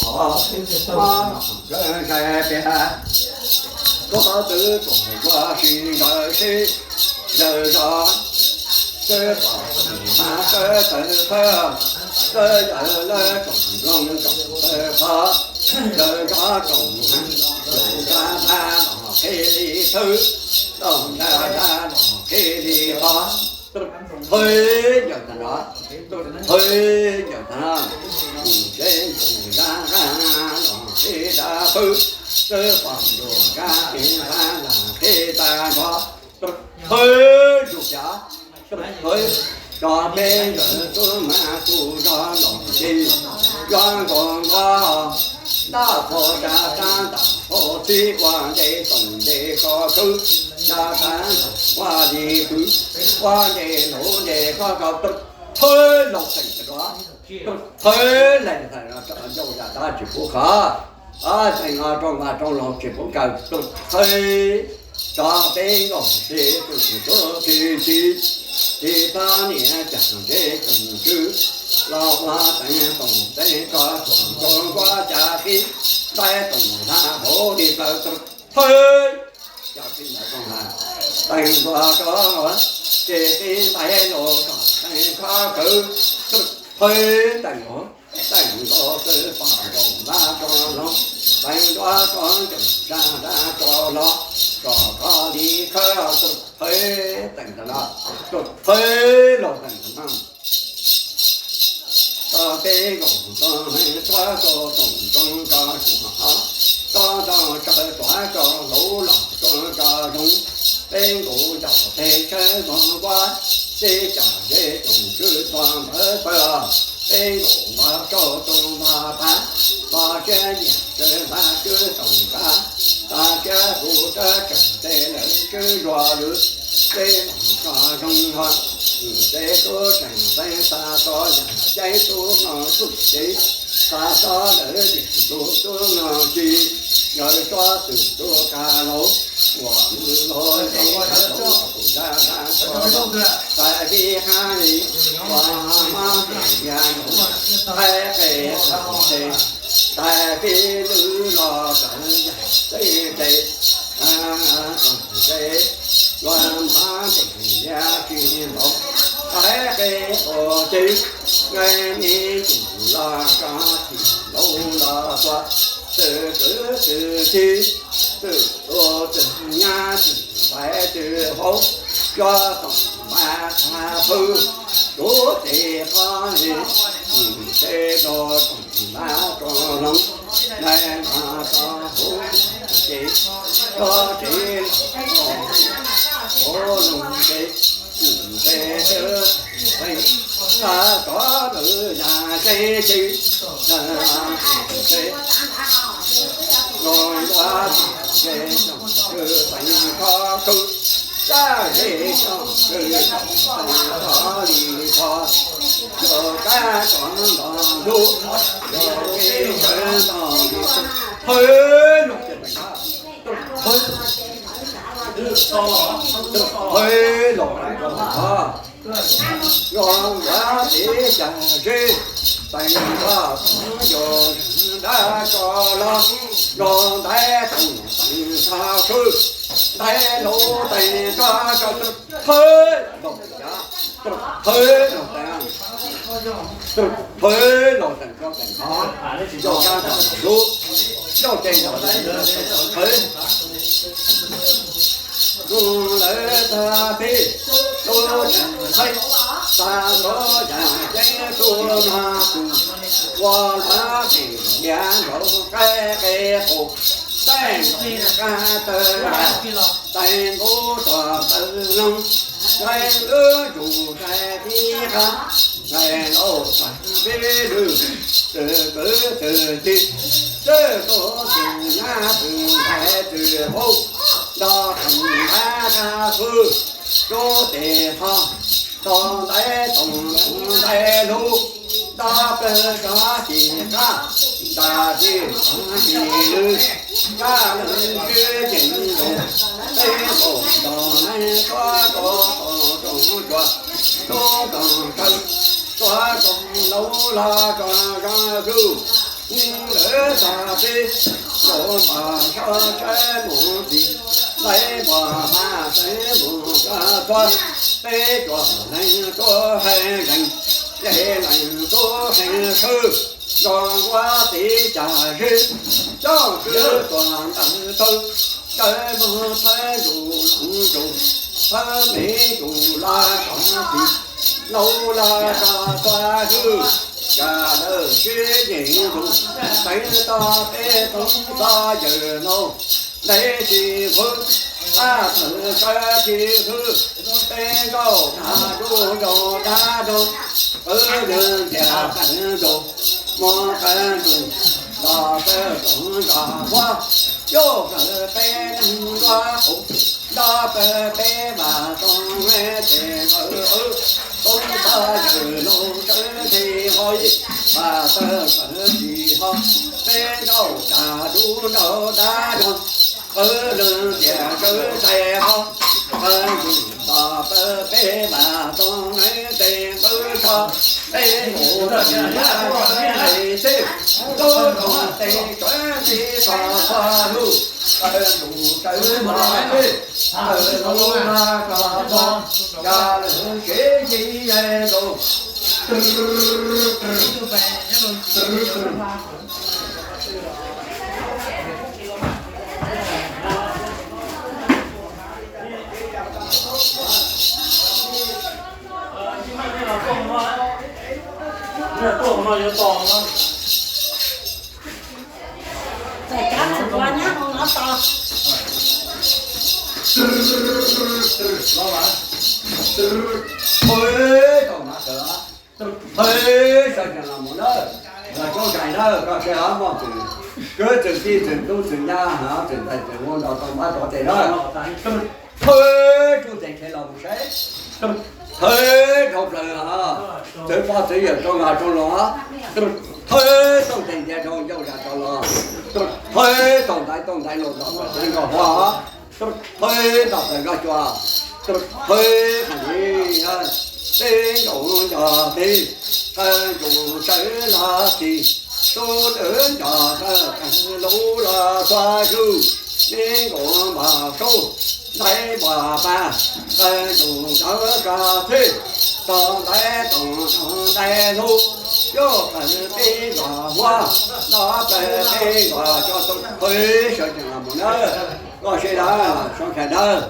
Qhov qhov nkawd ntsais pias, koj twb tuaj ua si ntawd sib zaws zog, twb tom mas sawv tawm thawj, sawv yawg lawv tsoom mloog tsoom tawg qhov, zaws zog tsoom heev, zaws zog nta los qhib li thawj, los nta nta los qhib li qhov. Thawj yawm tag no, thawj yawm tag no, tus tsev ntsuag zaj nqa los qhib zaj hwj, twb pom ntsuag zaj qhib zaj los qhib tag nrho. Thawj zus xyav, thawj, cov peb yawm tub mas kuj zog los ntxhi, zog nkaus nkaus, ntaj qhua tsa sab ntaj qhua txhib ua nce toom nce ko khwb, ya sab ntaj ua li pw, ua nce nuv nce ko ko, thawj laus teem tag nrho, thawj lees tag nrho, ncauj yam dab tsis pub qhov, teem o rau vaj rau los tsis pub kaw, thawj cov peb nkaus tsis pub tub tsis tsis, tsis txhob niam cas ntseb tsoom tswv los ua teev toom teev ko txuam nkaus nkuaj cas qhib, ntaib toom lag hauv li plaws thawj. Cov txiv ntawd zoo na, teem ntua rau, ces txiv ntais los kom teem khov khwv, thawj teem los, teem nkaus xwb pom nkaus nta rau los, teem ntua rau ncaws sab nta rau los, kom koj li khawb thawj teem ntawd los, thawj laus teem ntawd no. Tso peb nkaus tso neeg tso rau toom rau tso tsuav hov, tso tso tsaws tsuav tso hauv los tso tso zoo, peb nkaus yaum peb tshawb nkaus nkuaj, peb cov zej tsoom tswv txog ntawd pawg, peb nkaus mos rau tsoom mos phav, mos siab nyiam tsawg npaj tswv toom npaj, tas siab hu tsawg tsawg tes lawv tswv zuag lwm, peb los tso zoo hov, peb tub tseem xeeb xa tso yam ceeb tub no tub ceev, xa tso lawv yeej tub tub no ci, yawg tso twm tub kav laus, uas nws los ntev kuv zaj zaj tso, tais vij hab li, uas mob ntev yaj nus, qaib qe qhov tes, tais vij lwm los tawm yam teb tes, tsoom tes, uas mob ntev yaj tsis npaum, qaib qe qhov tes, nqe me tus los tso, tsis laus los txhua, txwm kwv txwm tij, txwm tuag txwm nyab, txwm ntxhais txwm vauv, coj toom npaj tag pw, rub tes qhov li, txwm tes rau toom npaj rau hloov, nqe los rau hauv ces, rau ces los rau hauv loog ces, txwm tes txwm tes, txhab tov lawm yam ceeb ces, txwm tes, los yuav txwm tes, txwm tes teem khov khwv, sab zej txwm tes teem khov li khov, yog kab tso nrog lub, yog peb sawv nrog li, thawj los ces teem khov, thawj los teem khov, yog yuav peb cas zeb, teem khov yog dab tso los, yog ntaib toom teem khov khwv, ntaib laus teem khov khwv, thawj los cas, thawj los teem, thawj los teem khov teem khov, yog kab tso nrog lub, yog ces nrog li thawj. Tus lawv tag peb tub tseem xeeb xa tov yam ceeb tuaj nrog tus, ua luav teem ntiav nraug qaib qe qus, teem qab tawg teem nqus tog tawg loog, nqe lub ntsug nqe pib qab, nqe lauj tag peb lwm, txwm kwv txwm tij, txwm tuag txwm nyab txwm ntxhais txwm vauv, nrog toom npaj tag pw, rub tes txhog, txog ntaib toom ntaib lub, nta pawg tso ci qab, nta ci qab ci lwm, kab lwm tswv ceev nroog, peb nkaus nrog neeg tuav tau tau rooj tsuag, tub tau tsawg, tuav tau laus los tso zoo zuj, Lawv txog teb, los npam sab sab mus txi, lawv npam pam sab mus txog txog, peb tsuas leej tub heev zeeg, yog leej tub heev sawb, nrog nquab tiv cas sib, coj kwv tuam ntawd tau, ntawd mus thawb ntuj loov ntuj, thawb me ntuj laj tog txi, laus laj tog txhua hwj, cas lawv sib yeej ntuj, teev tog peb toob txhab yawg laus, ntev tsis hwv, pab tawg sawv tsis hwv, peb nkauj dag dub nraug dab nraug, qwv lwg ntias qees ntuj, mus qees ntuj, nto pawg toom nto huab, coj plaws peb neeg nruab qus, nto pawg peb vam toog ces nqawd qwv, toob txhab yawg laus sawv tsis hov, vam tawg sawv tsis hov, peb nkauj dag dub nraug dab nraug, qwv lwg ntias sawv tsis hov, qees ntuj nto pawg peb vam toog ces nqawd tso, peb nqus tsis yaj tsis xwb, lub rooj tes sawv tsis txog txhua lug, qees ntuj sawv mos peb, qees ntuj laj tog txog, yog lwm kev ci yaj ntuj. Txawm cab txwm ua nyab hauv no tos. Thawj tau mas tawm, thawj sawv tsees los mus na, los coob zais na, koj seb hov muaj txwm kwv txwm tij txwm tub txwm nyab hov txwm ntxhais txwm vauv nrog tau npab tov tes na. Thawj tsuj tes rhe los mus saib, thawj dhau plaws hov, txwv pog txwv yawm rau nqaj rau los, thawj tooj tes ntias rau ncauj zam rau los, thawj tooj ntaiv tooj ntaiv los nto pawg peb nkauj huab, thawj nto pawg nkauj cua, thawj qhov ntawd, peb nkaus nto teb, qees ntuj sawv los txi, tub lwm nto tawg qees lub los txhua yug, me nkaus npam saub, ntaiv npam pam, qees ntuj sawv tso txhij, tog ntaiv toom tog ntaiv hlub, coj plaws peb nkauj huab, nto plaws peb nkauj cua, thawj sawv tsees los mus na, koj seb dawb, sab khais dawb,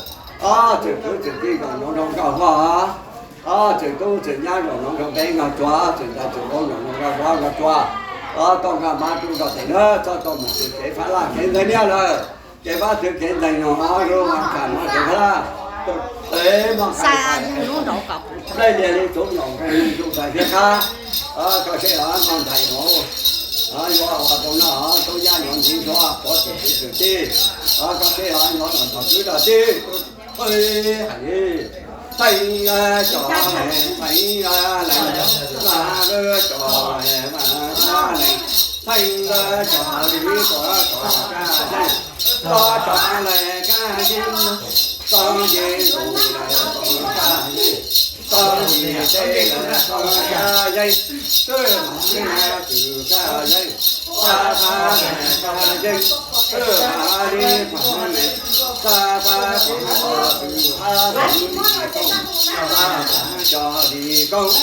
ob txwm tub txwm tij zaum no nrog nkauj huab, ob txwm tub txwm nyab zaum no nrog peb nkauj cua, txwm ntxhais txwm vauv zaum no nrog nkauj huab nkauj cua, ob tau nkauj mab rub nrog tes na, txhob tau mus txwv kev fab laj kev ntxeeg niaj lawm, kev fab txwv kev ntxeeg no, ob lub mas kham no kev fab laj, peb mog, dej lias li txuv nplaum nqes li ntsuj plig hiab khab, koj seb hov no ntxhais no, yuav ua rau no tub nyab yuav ntxiv ntsuav, pov txwm tub txwm tij, koj seb hov no nrog tog kwv tog tij, thawj hais li, theej cov, theej lees, vaj lwm cov, vaj lees, theej cov li tuav tso kab yeej, tuav tso lees kab yeej, txob nce ntus lees txob kab yeej, txob nce teb lees txob kab yeej, twb hov li na txwm kab yeej, txab pab lees kab yeej, twb hov li pab lees, txab pab pab txwm hab txwm li koob, txab pab cov li koob,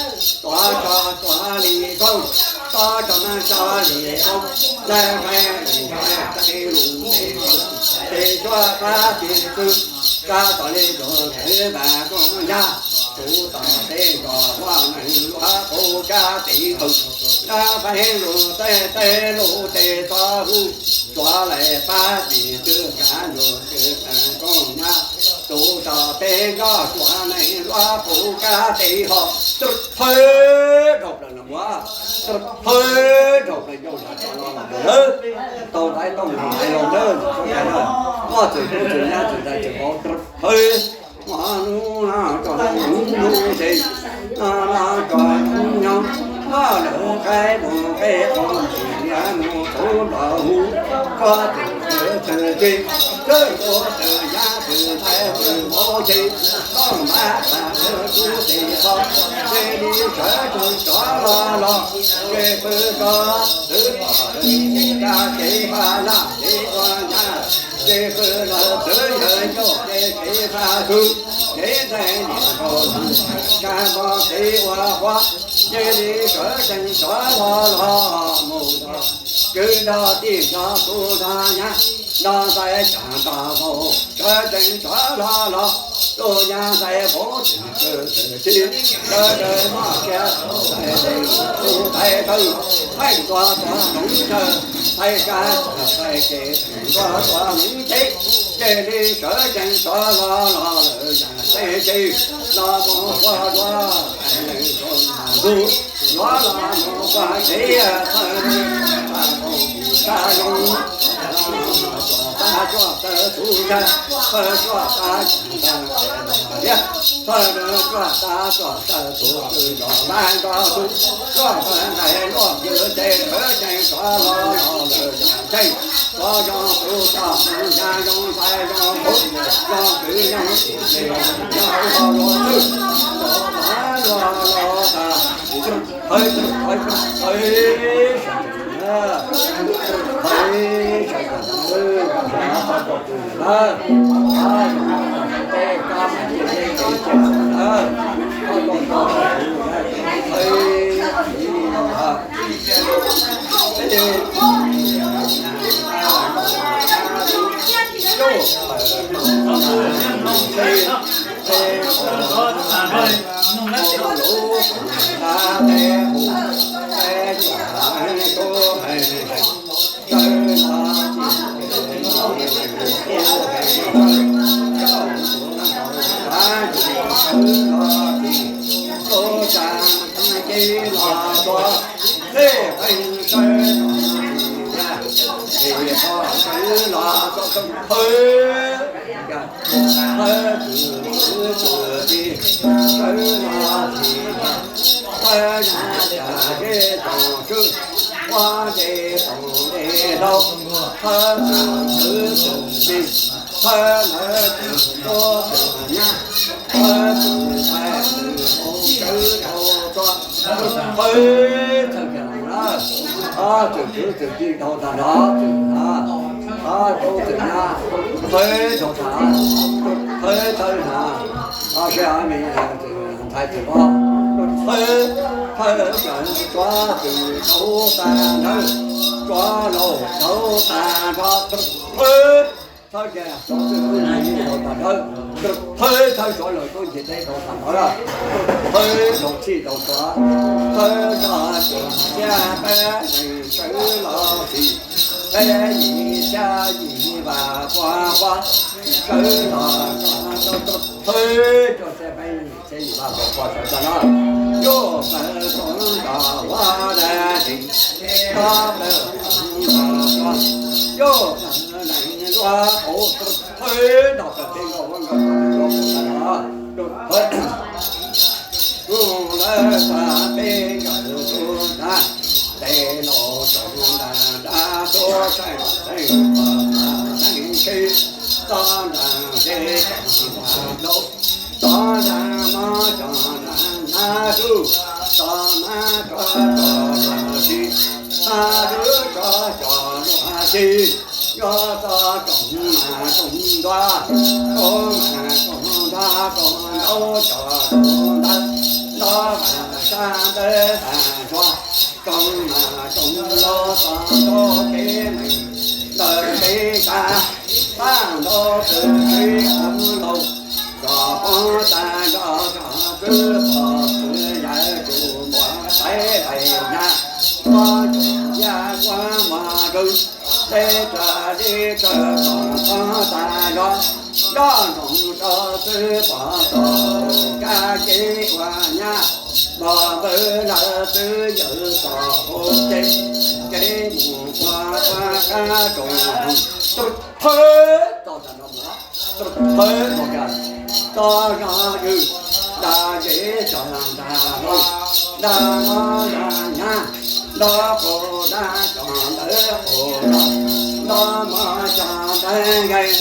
tuav tso tuav li koob, txob tso mas tso li koob, lawv qheb li qheb lus tes koob, tes tsuab qab tes txwv, kab tom li tug tes mas koob nyab, tsuv tom tes nrog huab neeg luab qub kab tes nqaws, lawv qheb lus tes tes lus tes txob huv, tsuav lawv pab tes txwv kab lus tes koob nyab, tsuv tom tes nrog huab neeg luab qub kab tes ho, thawj dhau plaws los mus, thawj dhau plaws ncauj zam rov los los mus lawm, tau ntaiv tooj ntaiv los lawm, koj txwm tub txwm nyab txwm ntxhais txwm vauv, thawj, hnub no tso hnub hnub ces no no tso hnub nyoog, koj lawv qheb mus qheb qhov ntxim li Mus txog nram hu, koj twm twm twm twm, twm ua twm yaj twm ntxhais twm hmov ces, koj npaj tas twm kuv tes txog, cia li sawv tsees rov los los, ces pw rau twb pom twb mus kab ces paj laj ces ua nyab, ces pw los twb yawg ncauj ces kev paj tug, kev ntxhais niam nkaus, kab npog kev ua huab, cia li sawv tsees rov los los mus. Kwv nrog tij nrog tub nrog nyab nrog ntxhais tsam nrog vauv, sawv tsees rov los los, tus nyab ntxhais vauv tseem kawg tseem tib, sawv daws maj siab ntxhais tus ntxhais tawg, thaij ntua tuav hmoov tsawg, thaij kab ntxhais ces thaij ntua tuav hmoov ces, cia li sawv tsees rov los los lawm yam teb ces los mus ua dua ntug, yuav los mus ua tsev thawj tag zoo, tag tsuag tawg txhuv ntag, tawg tsuag tag tsuag tawg liab, tawg tsuag tag tsuag tawg txhuv tw zos tag nrho txhuv, tsuag tawg nqaij luaj ywv ces sawv tsees rov los los lawm yam teb, tsuav zoo tus txoj hmoov nyab zoo ntxhais zoo kuv, zoo kwv zoo tij ces zoo ua luag twg, zoo ua luag los tas, thawj thawj thawj thawj, thawj sawv daws, thawj sawv daws, thawj sawv daws, thawj sawv daws, Thawj tus txwv tus tij, thawj los tsis, thawj nyab cas zeb tau tswb, ua nte tau nte hlau, thawj tus txwv tus tij, thawj lawv tus tub tus nyab, thawj tus ntxhais tus vauv tswv tau tsua, thawj thawj kiag los na, ob tug txwv tus tij dhau tag nrho, txwv na, ob tug txwv nyab, thawj dhau tag, thawj thawj na, ob sab me ntxhais tus poj, thawj thawj tsua tus tub tag nrho, tsua laus dhau tag nrho, thawj thawj kiag tsua tus tub ntxhais dhau tag nrho, thawj thawj tsua laus tub ntxhais teb dhau tag nrho, thawj laus txhij dhau tsua, thawj zog tsuas xiab peb nees sawv los txhij, peb yim xiab yim vas pua pua, sawv los tso rau thawj rau xiab peb yim xiab yim vas pua pua sawv tag nrho, yuav sawv tau nrog ua dab tsi, nrog plaws nrog tso, yuav sawv lees nruab qaum, thawj nrog plaws peb nkaus ua nkaus nruab qaum tag nrho, mus lawm tag peb nkawm tus tag, tes laus tsoom ntas nrab tuaj saib teeb pom tag teeb khib, tog nrag zeb tog nrag nplaum, tog nrag mob tog nrag nab dub, tog nab rov tog nrag tsi, nab dub rov cov luag tsi, yuav txog tsoom mas tsoom ntua, tsoom mas tsoom ntua tsoom ntaub cov tsoom ntawd, ntaub mas sab ntawd tag nrho, tsoom mas tsoom laus txog ntua kev meem ntawm kev tag, tag ntua tus txiv qoob laus, txog poob tag nrho txog twb txog txwv yawg tus npua taiv daim nyab, muab cov yaj kuab mos nroog, deb tsawg deb tsawg txog poob tag nrho, nroj nroos rau txwv pov tau kab kev ua nyab, npog npawg lawv txwv yawg txog hauv kev, kev mus ua qab qab tsoom, thawj txog tag nrho mus, thawj txog kiag, txog zog ywg, nrag zeb txog nrag hlau, nrag mob nrag hnyav, nrog qus dab cog ntawv qus zog, nrog mog cog ntawv nkeeg,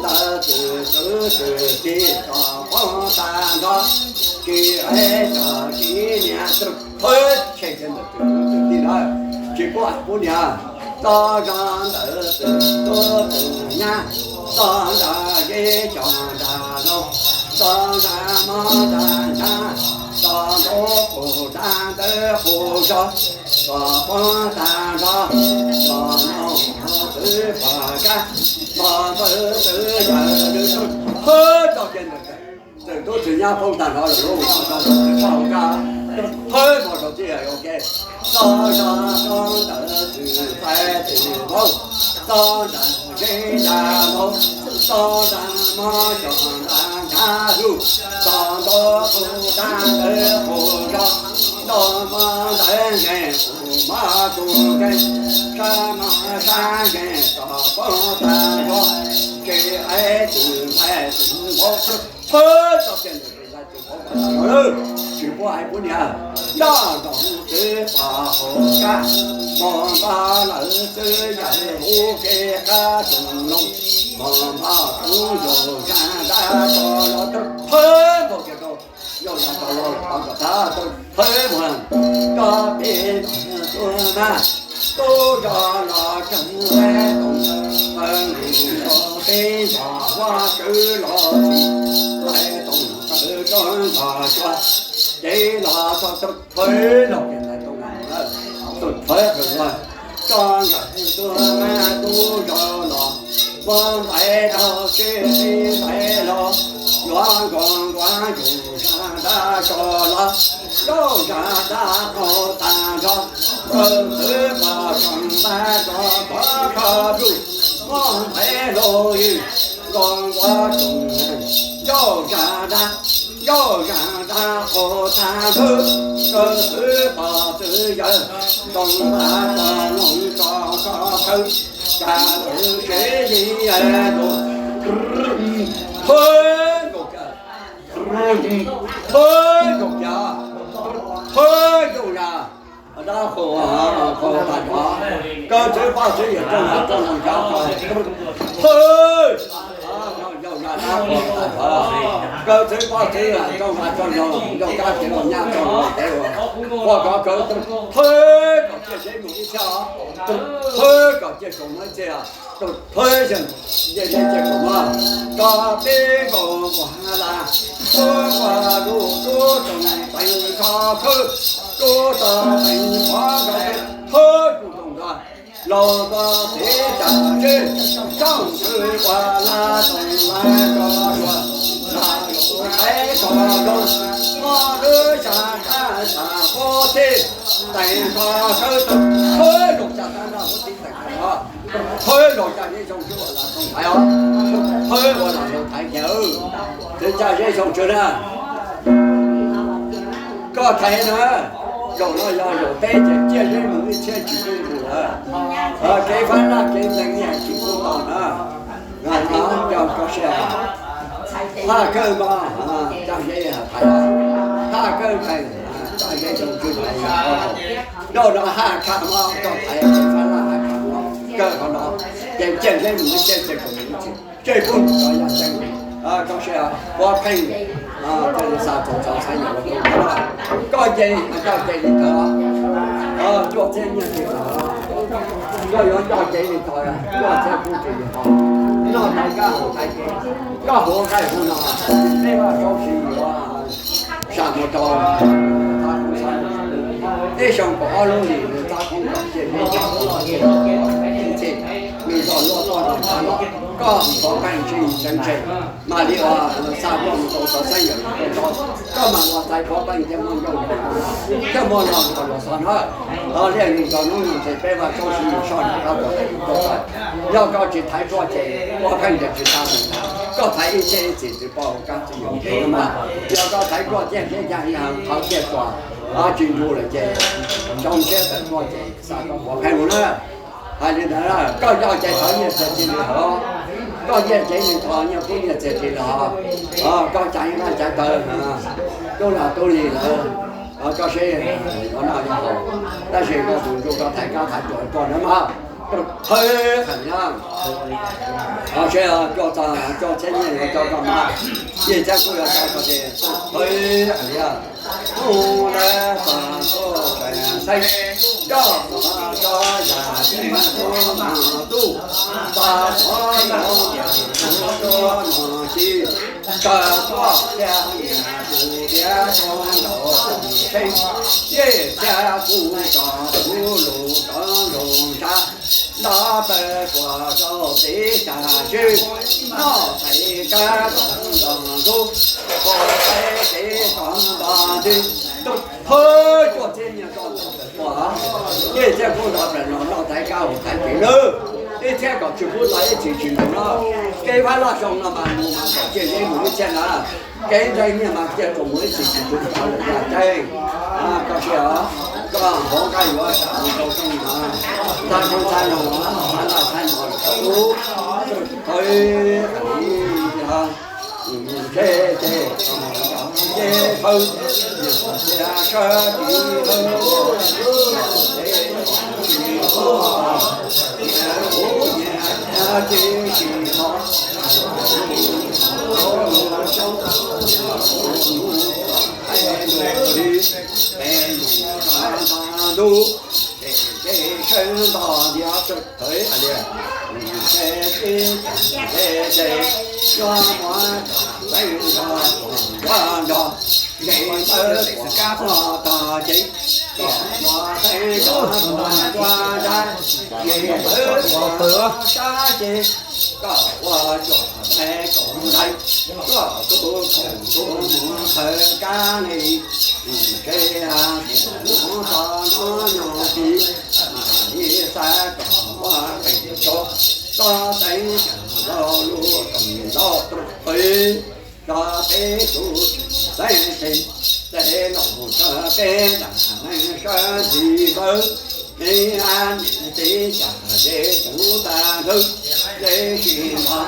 ntawv twm txwv twm tij cog poob tag nrho, tsis ev cog tsis niam txwv thawb tshem kiag ntawm twm txwv twm tij ntawd, tsis pub hais pub niam. Txog zog ntawv twm tub twm nyab, txog nrag zeb cog nrag laug, txog nrag mob nrag hnyav, txog nrag qus dab ntawv qus zog, txog poob tag nrho, txog noog txwv pog kab, txog npawg txwv yawg lwm tus, thawb txog kiag ntawm twm tub twm nyab poob tag nrho lawm lauj, txog txog twm pog kab, thawb mus rau txij ua ke, txog zog rau ntawm twm ntxhais twm vauv, txog nrag zeb nrag laug, txog nrag mob cog nrag hnyav lug, txog nrag qus dab ntawv qus zog, nrog mog ntawv nkeeg qus mog qus nkeeg, sab mog sab nkeeg txog poob tag nrho, tsis ev twm ntxhais twm vauv, thawb txog kiag ntawm twm ntxhais twm vauv, tsis pub hais pub niam. Nrog noog txwv pog hauv kab, mus npog lawv txwv yawg huv kev qab tsoom loog, mus npog tub yauj zag dab tso los thawb mus kiag rau, yauj zag tso los thawb kom thab, thawb mus, koj peb tuag mas tub zog los tseem teb toom, nqus zog peb zog huab tswv los txhim, ntaiv toom qawv rog nrog cua, cev los txog tus thawb los kiag ntaiv toom na, tus thawb qawv los, tso nkawd tuag mas tub zog los, muab ntaiv rau txij txij ntaiv los, yuav nkaus nkuav yauj zag dab tso los, yauj zag dab qaug tag nrho, npawg txwv pog tsoom npab rov thov kho dub, muab ntaiv los yws nkaus nkuav tsoom, yauj zag dab, yauj zag dab qaug tag nrho, npawg txwv pog txwv yawg tsoom npab rov noog tso kho khawv, cas lawv tsev yeej los, thawb nkaus kiag, thawb nkaus kiag, thawb yauj zag dab qaug, qaug tag nrho, npawg txwv pog txwv yawg tsoom npab rov noog tso kho, thawb yauj zag dab qaug tag nrho, npawg txwv pog txwv yawg tsoom npab rov noog, yauj kab tsev los nyab tsoom npab tsev los, pog kov kawv, thawb kom ciaj zeb mus ib txhia, thawb kom ciaj tsoom muab ib txhia, thawb yawg nce zeb ciaj tsoom muab, tso peb nkaus nkuav las, tub nkuaj lug tub tsoom teev kho khawb, tub tsoom teev pov nkaus, thawb tub tsoom nrog laus txog txiv tas zeb, tsoom tswv ua laj tsoom laj tso dua, lam lus tev tso zoo, muab lub xya tab xya huab txij teev kho khawb, thawb zoo xya tab nraj huab txij teev kho, thawb zoo xya zeb zoo tswv ua laj tsoom thaiv os, thawb ua laj tsoom thaiv kiag, txiv xya zeb zoo tswv na. Koj thaiv na, zaum no yog zaum peb ces ciaj zeb mus ib txhiab tsis pub mus lawm. Kev fab laj kev ntees niaj tsis pub tau na. Coj koj sij hawm, haj kawg mas, caj zeb thaiv, haj kawg nqees, caj zeb zoo tswv thaiv. Zaum no haj kha mas koj thaiv kev fab laj haj kha mas, kawg qhov no, ces ciaj zeb mus ib txhiab ces kom mus ib txhiab. Tsej pub nws tso yaj ceeb, koj sij hawm, Huab Pheej, koj nce, koj nce li ntawd, cuaj txhiab nyiaj tsis tau, koj yuav coj cev li tau, cuaj txhiab kub tsis tau, noj tau kab haus tau kev, koj hu nqaij hu no, peb vaj saub sis yuav sam mus rau, ib xyoo kaum ob lub hlis nws tab koob kom ciaj zeb, nws txom luaj tuaj nrog nrad los, koj Huab Pheej tsis tseev tseg, mam li ua xa tuaj mus rau xov xeeb yawm rau, koj mam ua txais Huab Pheej thiab muaj nkauj nraug, thiab muaj los nrog luag xov na. Liaj nus nrog hnub nyoog ces peb vaj saub sis mus soj nram qab tuaj, yog koj tsis thaiv tuaj ces Huab Pheej ces tsis xa mus ntag. Koj thaiv ib txhiab ib txhis tsis paub kab tsis yuav kev mas, yog koj thaiv tuaj ciaj zeb ncaj ib qhov ciaj tuaj, tsis nrug lawm ces zoo siab tawm tuaj ces xa koj Huab Pheej mus na. Hais li ntawd, koj coj cev tau nyiaj txiag tsis li hov, koj nyiaj cev li tau nyiaj kub nyiaj txiag tsis li hov, koj caiv ib nab caiv taw, tub lag tub li lawm, Koj seb yuav noj yuav haus, tab sis koj tus ntsuj koj thaiv kab thaiv tuag tuag na mas, thawb heev na. Koj seb, coj txog coj txhiab nyiaj yuav coj koj mas, nyiaj txiag kuj yuav coj koj ces thawb heev li. Mus lawm txog tuaj tseem xeeb, coj txog cov yam tseem tuaj mas tuj, tag txog lub tiam tus tuaj mas ci, kawg tuaj thiab niam tus tiav tso ntaus seb, nyiaj txiag kuj tso kuv lus rov nroos ntsab, nrov plaws puas rau teb chaws swb, noj thaiv kab tau nto ntub, pom thaiv kev tau nto ntwg, thawb coj txhiab nyiaj tso ntawm pua, nyiaj txiag kuj nto plaws no noj thaiv kab haus thaiv kev lawm, ib txhiab kom tsis pub tau ib txhis tsis ntug no, kev Fab Laj Xyooj no mas mus mas kom ciaj zeb mus ib txhiab na, kev ntseeg nyiaj mas ciaj tsuas mus ib txhis tsis ntug tau lawm yog tseeb. Koj seb os, koj hauv nqaij yuav sam mus rau rooj no, ntxhab koob ntxhab noog, ntxhab laj ntxhab no lawm tau ub, thawb heev li os. Ntshe ces ces thawb, niam tias sawv tsis thawb, ces tsis thawb, niam kuv niam tias tsis tsis thawb, peb nus nta ntub, ces sawv nto ntiav thawb hais tias, ces tib ces ces yuav muab leej nrog tuam nrog nrog, nqe npawb tuam nrog tog ces kom muab leej nrog tuam nrog nrab, nqe npawb tuam nrog sab ces kom ua cuam ntaiv koom ntaiv, koj tus koom tus mus thawb kab li, ntshe tias mus txog nov nyob tid, mam li xav kom ua qees tsho, txog teev los lub koom ntau rau pem, tso peb tus tseem xeeb tseem, ces los tso peb lam neeg sawv ntxhi npawb, me ab niam teb cam ze tus tag nrho, ze sis nrho,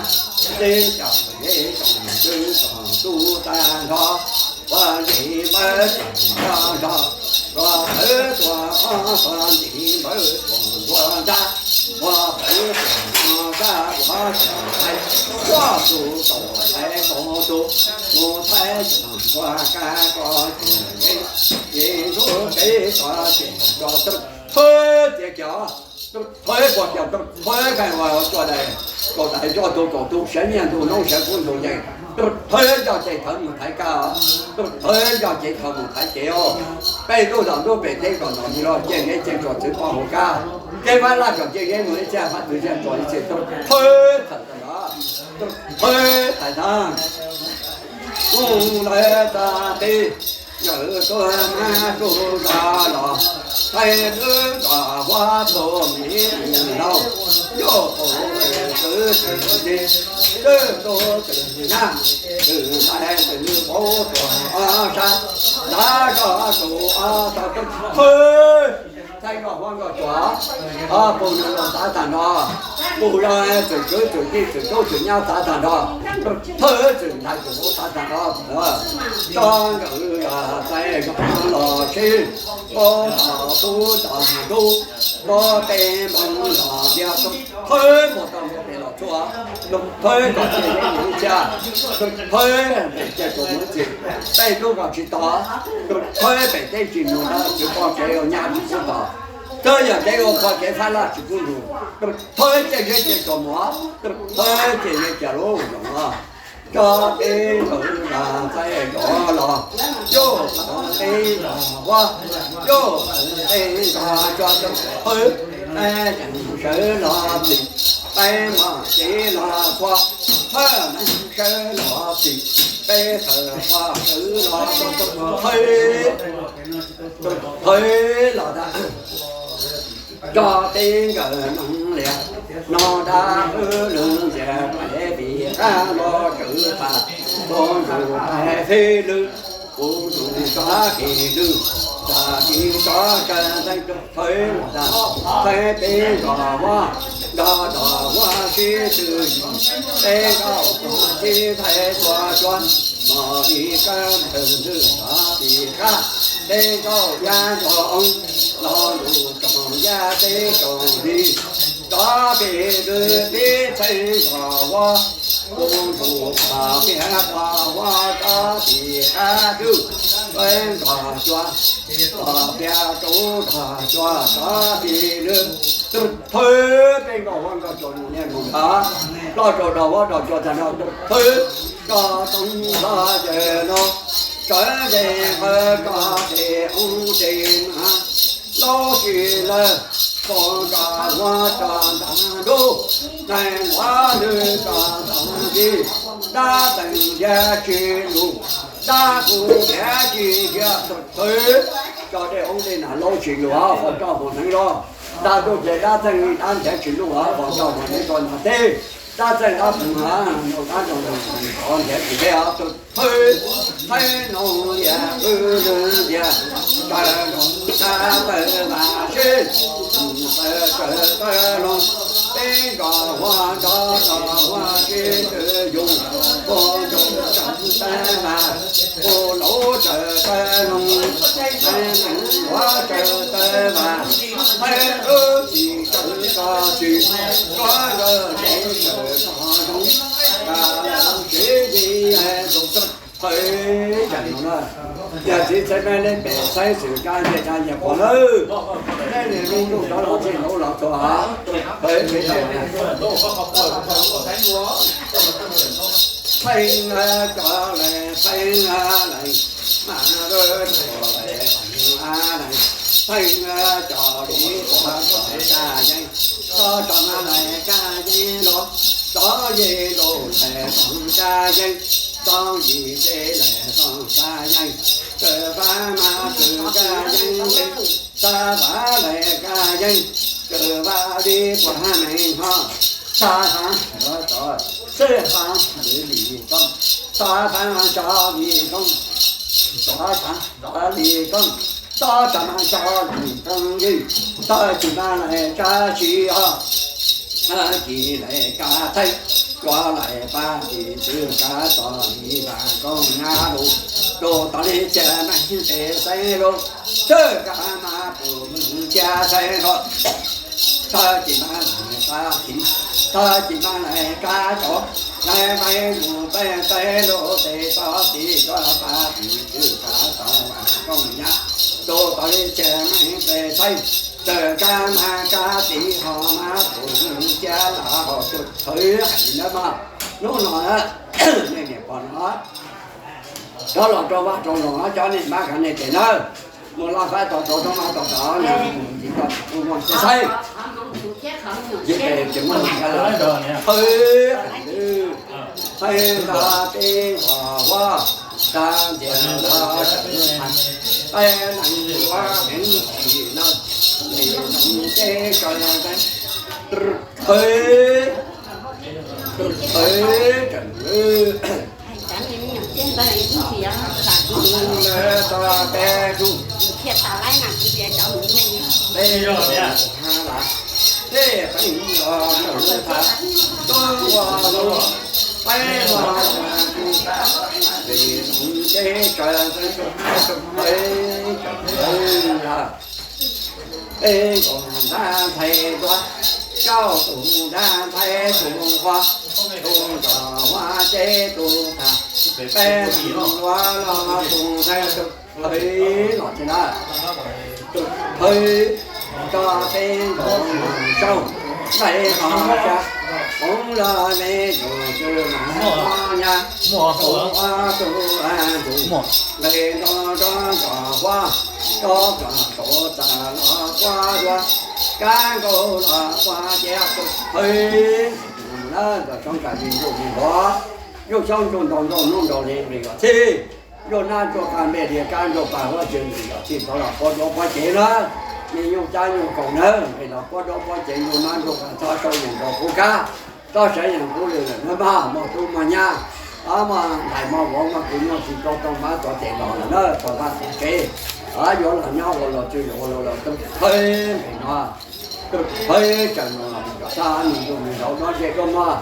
teb cam ze tsoom ntxwv tsoom tub tag nrho, ua nqe npawb tsoom nrog nrog, ua pawv tuam qhov txog nqe npawb tuam ntua nrab, ua pawv tuam ntua nrab ua tsoom ntxhais, koj tus kaum ntxhais kaum tus, mus thaij tsoom ntua kab koj tseem ze, ces ntsuj peb tso tias tso thawb tiav kiag, thawb puag kiag, thawb kheej ua cua dais, kaum dais coj tus kaum tus siav nyiaj ntug noob siav kub ntug yees, thawb nco ces thawb mus thaiv kab, thawb nco ces thawb mus thaiv kev os. Peb tub tom ntub pem teb kom ntom li los ciaj zeb ciaj tsuas txwv poj hauv kab, kev Fab Laj Xyooj ciaj zeb mus ib txhiab fab txwv txhiab tsuas ib txhis, thawb thawm tag nrho, thawb thaiv tag. Mus lawm tag teb, yawm tuag mab tug zos los, thaij lub zos huab tug miv mus laug, yog qaum twm twm tis, twm tub twm nyab, twm ntxhais twm vauv tuag ob sab, nrad zog tus ob tog thawb, thaij nkoj huab nkoj tsuas, pug nus los txav tag nrho, pug zog txwm kwv txwm tij txwm tub txwm nyab txav tag nrho, thawb txwm ntxhais txwm vauv txav tag nrho, tso nkawd yog txais zog los sib, npau taws tub tog ntub, npau tej npoo los tias, thawb npau taws npau tej los txhua, thawb kom ciaj zeb mus ib txhiab, thawb pem ciaj tsuas mus ib txhis, tej tub kom tsis tos, thawb pem teb tsis mus ntawd tsis pom kev ua nyab tsis pub tos, twb yog kev ua qhua kev Fab Laj tsis pub ntug, thawb ciaj zeb ciaj tsuas mus, thawb ciaj zeb ciaj lub zoo os. Tso peb nkaus zog txais zog los, yog txais peb zog huab, yog txais peb zog tso rau thawb, peb yeej sawv los txim, peb mam cev los txhua, thawb yeej sawv los txim, peb thawb txhua sawv los txhua, thawb thawb los tag. Tso peb nkawd noog lias, no dab wb lug ntxias pem vim qab los tswv tas, kuv ntsug pais feb lwg, kuv ntsug tso kev lwg, tag kis tso tsa ntxeev thawb los tag, thawb peb nkaus huab, nrog nraug huab sib tw, peb nkaus tug sib thaij txhua txhua, mos li kab ntawg ntwg tso pem qab, Peb nkaus yaj nrog oob, lo lus tsoom yaj peb tsoom li, rov pem lwm peb txheej nkaus ua, kuv ntus pom peb hab pom ua rov pem qab dub, peb nrog cua, pom peb rau nrog cua rov pem lwm. Tus thawj peb nkaus ua nkaus cua nus niaj nkaus ntawd, ploj rau rau ua rau cua tag nrho tus thawj. Rov toom hlo yawg no, sawv nce qhov rov pem oob pem mas, laub tsis lawm, khaus rov ua rov ntag ntuj, neeg ua lwm rov ntag ntsis, dab txeeg ntiav tsis lus, dab kuv ntiav tsis ntiav tus thawj. Tso dej oob dej nas laub tsis lus, faus roj faus hneev los, dab tuj ces dab txeeg li dab ntiav tsis lus, faus roj faus hneev rau nas teb, dab txeeg dab phoov, dab nrog nrog ntiav tsis ntiav tus thawj. Thaij noog lias qwj lwg lias, raws nrog sab tawg mas sib, tawg tawg tawg los, peb nrog huab nrog nrog huab sib twv yus, puag nrog tawg tawg mas, puag laub tawg tawg los, thaij neeg huab tawg tawg mas, thaij wb txim tawg txog tsis, koj lawm tsev tawg txog zoo, tas los tsev li hais tus thawj. Thaij tseem no na, yog txiv txhais mej leb pem txhais xwm kab ncej kab nyias pom lawm, nej niaj hnub ntuj rov los txij ntuj los tuag, pem pem tau. Pheej cov lais pheej lais, mas lawm cov lais pheej lais, pheej cov li ua cov tsa yeej, txhob tso mas lais kab yeej los, txhob yim los lais txhob tsa yeej, txhob yim ces lais txhob tsa yeej, txawm fab mas txawm kab yeej, txhob fab lais kab yeej, txawm fab li puas ha meej ho, txhob fab lais txhob, txawm fab li li koob, txhob fab tso li koob, txhob fab tso li koob, txhob tso mas tso li koob li, txhob tsis mas lais tsa tsis ho. Kis lais kab thaij, cua lais pab kis twg kab txog li vas koob nyab lus, rau tod li cia meej pem xeeb lus, txawj kab mas pum cia xeeb ho. Txhob tsis mas lais kab txiv, txhob tsis mas lais kab tsov, lais peb mus peb peb lus tes txog txiv cua pab kis twg kab txog vas koob nyab, rau tod li cia meej pem xeeb, txawj kab mas kab txiv ho mas pum cia lam ho tus thawj hais li ntawd mas. Hnub no na, nej niam pog no rov los rau vaj rau loog, cov nej mab khav nej tes nawb, mus laj faib tau rau rau mab tau tau na, mus ntxiv tau tsis pub muaj txiv xeeb, ces pem ces muaj ntxiv kab lawm. Thawj hais ntawd, thawj nta peb nqos huab, tsa ntxias los tawm lub thaj, peb neeg ua heev tsis lawm, li neeg ces tso thawj, thawj tseem lawm. Lawv txog peb tug, peb tug ha las, peb peb los tawm lub thaj, tub ua lub, peb los txog tug, li neeg ces tso thawj, thawj tseem lawm. Peb nkaus ntab ntxhais dua, rau tus ntab ntxhais tus nqua, tus nrog huab ces tus tag, peb tus dua los tus ntxhais tus thawj los ces na, tus thawj tso peb nkaus mus saud, ntais ho tsa, hoob los me yus tus mas nyab, tus ua tus a tus, nqes nto nto nrog huab, nto nrog tau txaj los huab dua, kab nkaus los huab ces tus thawj. Ntawm xyoob tsav li ntuj li npua, yug xyoob ntuj ntaus nroj hnub ntaus hli nqis los txhij, yug nab ntsuag qab npej hli kab ntsuag pag huab ceg nqis los txhij, tau los quab duab quab cev na, me nyuj cab nyuj kaus na, nqis los quab duab quab cev, yug nab ntsuag qab txhob sau yeem nkaus qub kab, txhob sawv yeem qub lwm lawm na mas, muaj tub muaj nyab, muaj ntais muaj vauv muaj kwv muaj tij, tau tau mab txov tes los lawm na, tau mab txov tsev, yuav los nyob ua luag tswv yuav ua luag laus, tus thawj nqis no, tus thawj tseem los los txog nws ntuj nws nraud no ze dua mog,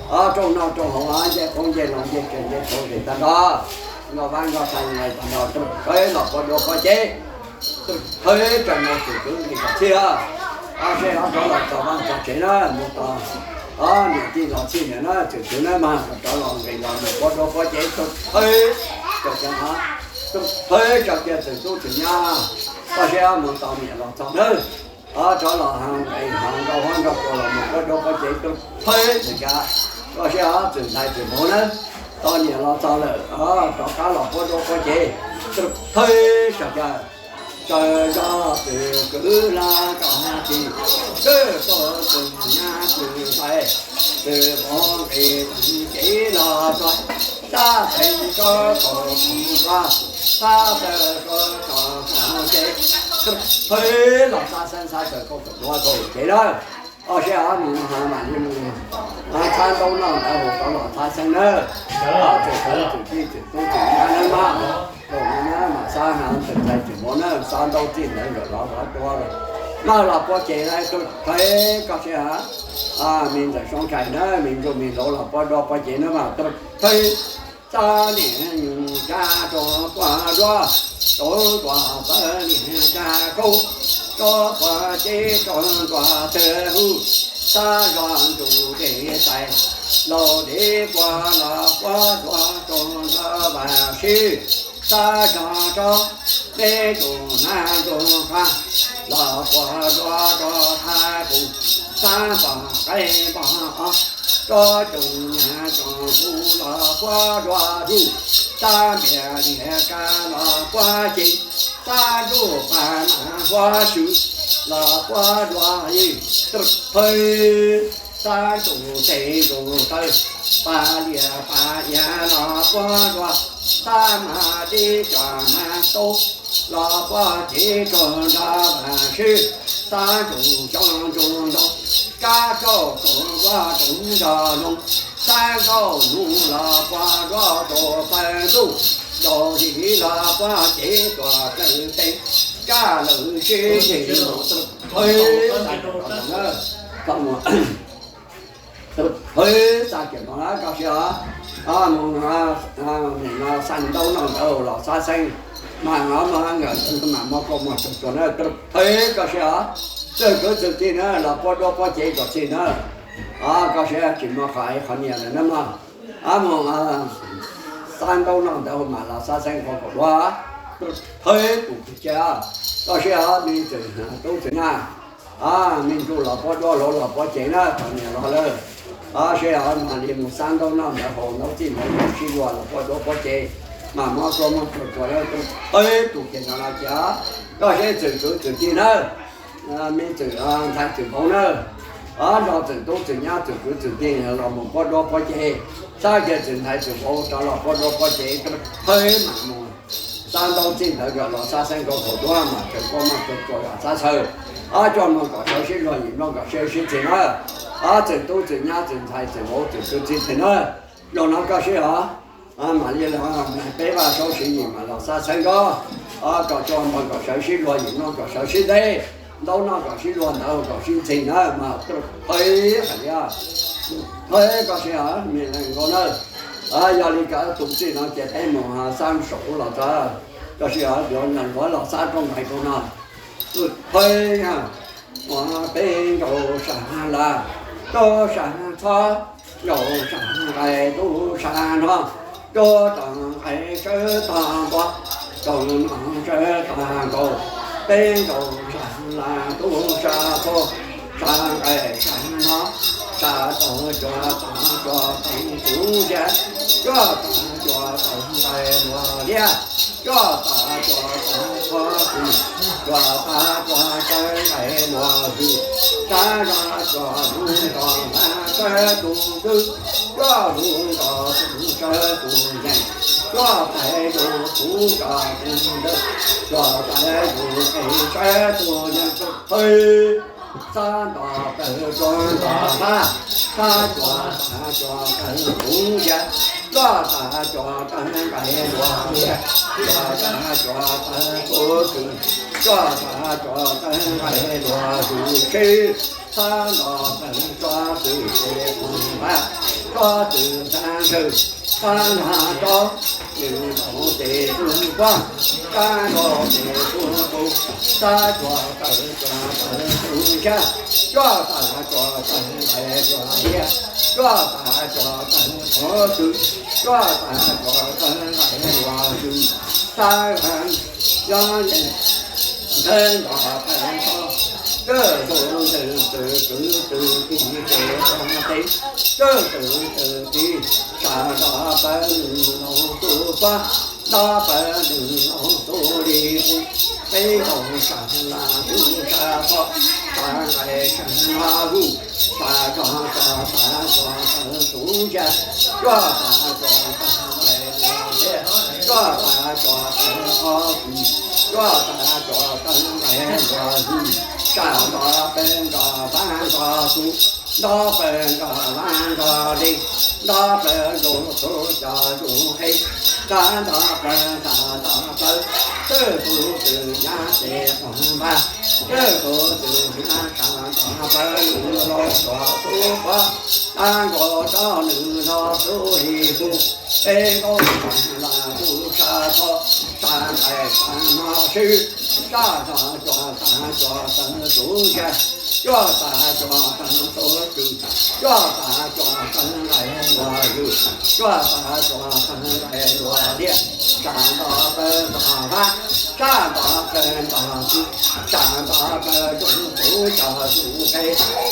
rooj noj rooj haus, ncej qoob ncej loo ncej tsev ncej tshauv ncej tag nrho. Nkauj Vab Nkauj Xais nqis tag nrho, thawj los puab duab puab cev, thawj tsaws nkaus txwm kwv nqis kom txhij, seb ho rov los txog vaj txog tsev na, mus tos niam tij los txhij niam na, txwm kwv na mas rov los nqis los mus puab duab puab cev, thawj tsaws kiag, thawj tsaws kiag txwm tub txwm nyab, koj seb mus tos niam los txog nawb. Rov los nqis ho nkauj huab nkauj cua los mus puab duab puab cev, thawj tsaws kiag, koj seb txwm ntxhais txwm vauv na, tos niam los txog lawm, rov qab los puab duab puab cev, thawj tsaws kiag, tsaws zog txwm kwv hla kom txhij, tsaws txwm nyab txwm ntxhais txwm vauv nqis cev los txog, sab pem rov txog tog, sab taw rov txog tog cev, thawj los xab xeeb xab taw kaum tawm duab kaum cev na. Koj seb mus no mam li mus txhab ntaub noj ntawv haus rov los xab xeeb na. Txwm kwv txwm tij txwm tub txwm nyab na mas, thaum no na mas xab txwm ntxhais txwm vauv na, xab ntaub txij ntawd nkawd los puab duab, mas los puab cev na, thawj koj seb, me ntxawm Soob Tshais na, me ntsuj me hlauv los puab duab puab cev na mas, thawj xab niam nyuj tsa rau puab duab, rau ntuas xab niam tsa kaub, rau puab cev rau ntuas tawg huv, xab zog ntsuj dej tais, laus dev puab los puab duab rau ntuas vaj sib, xab zog rau me ntsuj nab ntsuj qab, los puab duab rau thaj kuv, xab npog qaib npog os, rau tsoom nyab tsoom huv los puab duab zuj, xab npias lias kab los puab cev, xab ntsuj paj mas huab swm los puab duab yij, thawj xab ntsuj tes ntsuj taw, paj lias paj iav los puab duab, xab mas dib cov mas taub los puab cev rau ntuas vaj sib, xab ntsuj xyoob ntsuj ntoo, kab rauj kaum nkuaj toov nrog loo, xab nkauj nus los puab duab rau pawg ntuj, laus dev los puab cev tuam plawv tes, kab lawm sib ceg mus, thawj xab kiag no na koj seb os, mus no xab ntaub noj ntawv los xab xeeb, mas no mas nkawd mam muab koj muag tsuag tsuag na, thawj koj seb os, txwm kwv txwm tij na los puab duab puab cev kom txhij na, koj seb tsis muaj qhov hais qhov niam lawm na mog, mus xab ntaub noj ntawv haus mas los xab xeeb kaum duab, thawj tus kwv tij, koj seb os, me ntxwm tub txwm nyab, me ntsuj los puab duab, hlauv los puab cev na, thaum niam los lawm, seb os mam li mus xab ntaub noj ntawv haus, ntaub txij ntawv noj, sib luag los puab duab puab cev, mas muab koj muag tsuag tsuag, thawj tus kiag no no ces, koj seb txwm kwv txwm tij na, me txwm ntxhais txwm vauv na, nrog txwm tub txwm nyab txwm kwv txwm tij los mus puab duab puab cev, xab kiag txwm ntxhais txwm vauv rov los puab duab puab cev, thawj mam mus xab ntaub txij ntawv kom los xab xeeb kaum duab mas tseem koj muag tsuag tsuag yam xab xawm, coj mus kom sawv sib luag yim nplooj kom sawv sib txhij na, txwm tub txwm nyab txwm ntxhais txwm vauv txwm kwv txwm tij na, zaum no koj seb os, mam li los peb vaj saub siv yim mas los xab xeeb nkaus, kom coj mus kom sawv sib luag yim nplooj kom sawv sib txhij, ntaub noj kom sib luag ntawv kom sib txhij na mas, thawj hais li, thawj koj seb os, me leej nkaus na, yog li koj tus txij no ces peb mus xab saum ub los txog, koj seb os, yuav nyob los xab rooj nqaij rau no, thawj, ua peb nkaus sab laj, rau sab txhob, nkaus sab nqaij lub sab no, rau tom nqaij sawv tog npua, rau no sawv tog nkaus, peb nkaus sab laj lub sab txhob, sab nqaij sab no, sab tog cua tog cua tog kuv ntiag, cua tog cua tog nqaij luag liab, cua tog cua tog txhob kuv, cua tog cua tog nqaij luag hwj, sab zog cua lub nkaus mas sawv tus ntub, cua lub nkaus tus sawv tus yees, cua tais tus kuv cua tus ntawd, cua tais tus qe sawv tus yees, thawj, sab nto tawg cua nto hlab, sab cua tag cua tawg kuv ntiag, cua tag cua tawg nqaij luag liab, cua tag cua tawg kuv kwv, cua tag cua tawg nqaij luag hwj sib, sab nto tawg tso twm ces kuv npaj, tso twm tag ntawd, sab nag tso, nws nkaus tes tug pog, kab nkaus tes tug qus, sab tsuas taw tsuas taw tug ntsa, cuaj taw tsuas taw nqaim luag liab, cuaj taw tsuas taw qhov twg, cuaj taw tsuas taw nqaim luag twg, sab yog ntawd nrog peb nrog, kawg tus ntawd tus kwv tus tij ces tog tes, kawg tus ntawd tus tij, sab nrog peb nws laus tus pog, nrog peb nws laus tus li qub, peb nkaus sab laj tus sab tod, sab nqaim sab laj lug, sab tsuas tsuas taw tsuas taw tus ntsa, cuaj taw tsuas taw nqaim luag liab, cuaj taw tsuas taw qhov twg, cuaj taw tsuas taw nqaim luag twg, sab nrog peb nrog Vab nrog Xub, nrog peb nrog Vab nrog Dej, nrog peb nrog Xub cov zuj qe, sab nrog peb sab nrog peb, kawg tus twg nyab ces qhov npab, kawg tus twg nyab sab nrog peb nws laus tus pog, sab nkaus rau nws laus tus li qub, peb nkaus sab laj tus sab tod, sab nqaim sab laj sib, sab tsuas tsuas taw tsuas taw tus ntsa, cuaj taw tsuas taw tus kwv, cuaj taw tsuas taw nqaim luag twg, cuaj taw tsuas taw nqaim luag liab, sab nrog peb nrog Vab, sab nrog peb nrog Xub, sab nrog peb nrog Xub cov zuj qe,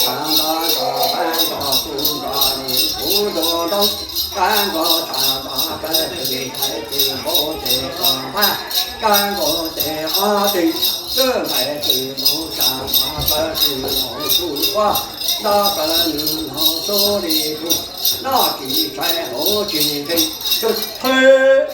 sab nrog nrog Vab nrog Xub nrog li qub nrog nroo, kab nkaus sab nrog peb tus li qhais tus nkaus tes qhov npab, kab nkaus tes qhov twg, twb nqaim twb nkaus sab nrog peb tus laus tus pog, nrog peb nws laus tus li qub, noj tsis tshaib haus tsis nqhis, tus thawj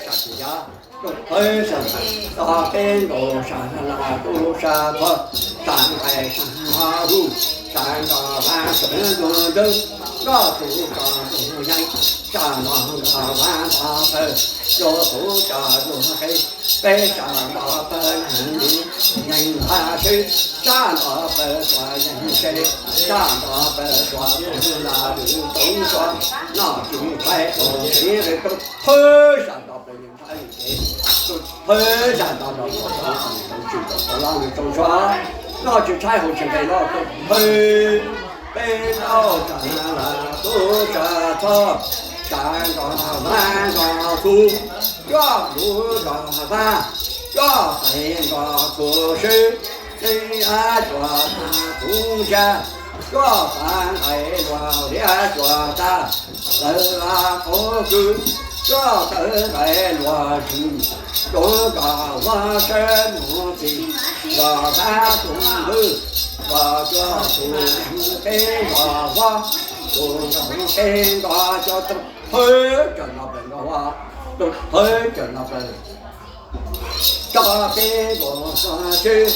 sam tus yaj, tus thawj sam nrog peb nkaus sab laj tus sab tod, sab nqaim sab laj lug, sab nrog Vab sawv ntuag ntswg, nrog Xub cov ntug yees, sab nrog nrog Vab nrog peb, nrog Xub cov ntug qe, peb sab nrog peb yees npaj seb, sab nrog peb tsuas yees seb, sab nrog peb tsuas tus laj lwm tau tsuas, noj tsis tshaib haus tsis nqhis, tus thawj sam nrog peb yees npaj seb, tus thawj sam nrog peb tsuas tau tsis tau tau laj lwm tau tsuas, noj tsis tshaib haus tsis nqhis los tus thawj, peb nkaus sab laj tus sab tod, sab nrog Vab nrog Xub, cuaj lub nrog Vab, cuaj peb nrog Xub sib, sib a tsuas taw tus ntsa, cuaj taw nqaim luag liab cuaj taw, lawv a qhov kwv, cuaj taw nqaim luag twg, tus nrog Vab seb mus txij, nrog Vab tus ntwg, nrog cuaj tus yees peb nrog Vab, tus nrog peb nrog cuaj, tus thawj tsam nrog peb nrog Vab, tus thawj tsam nrog peb, tso peb nkaus txog seb,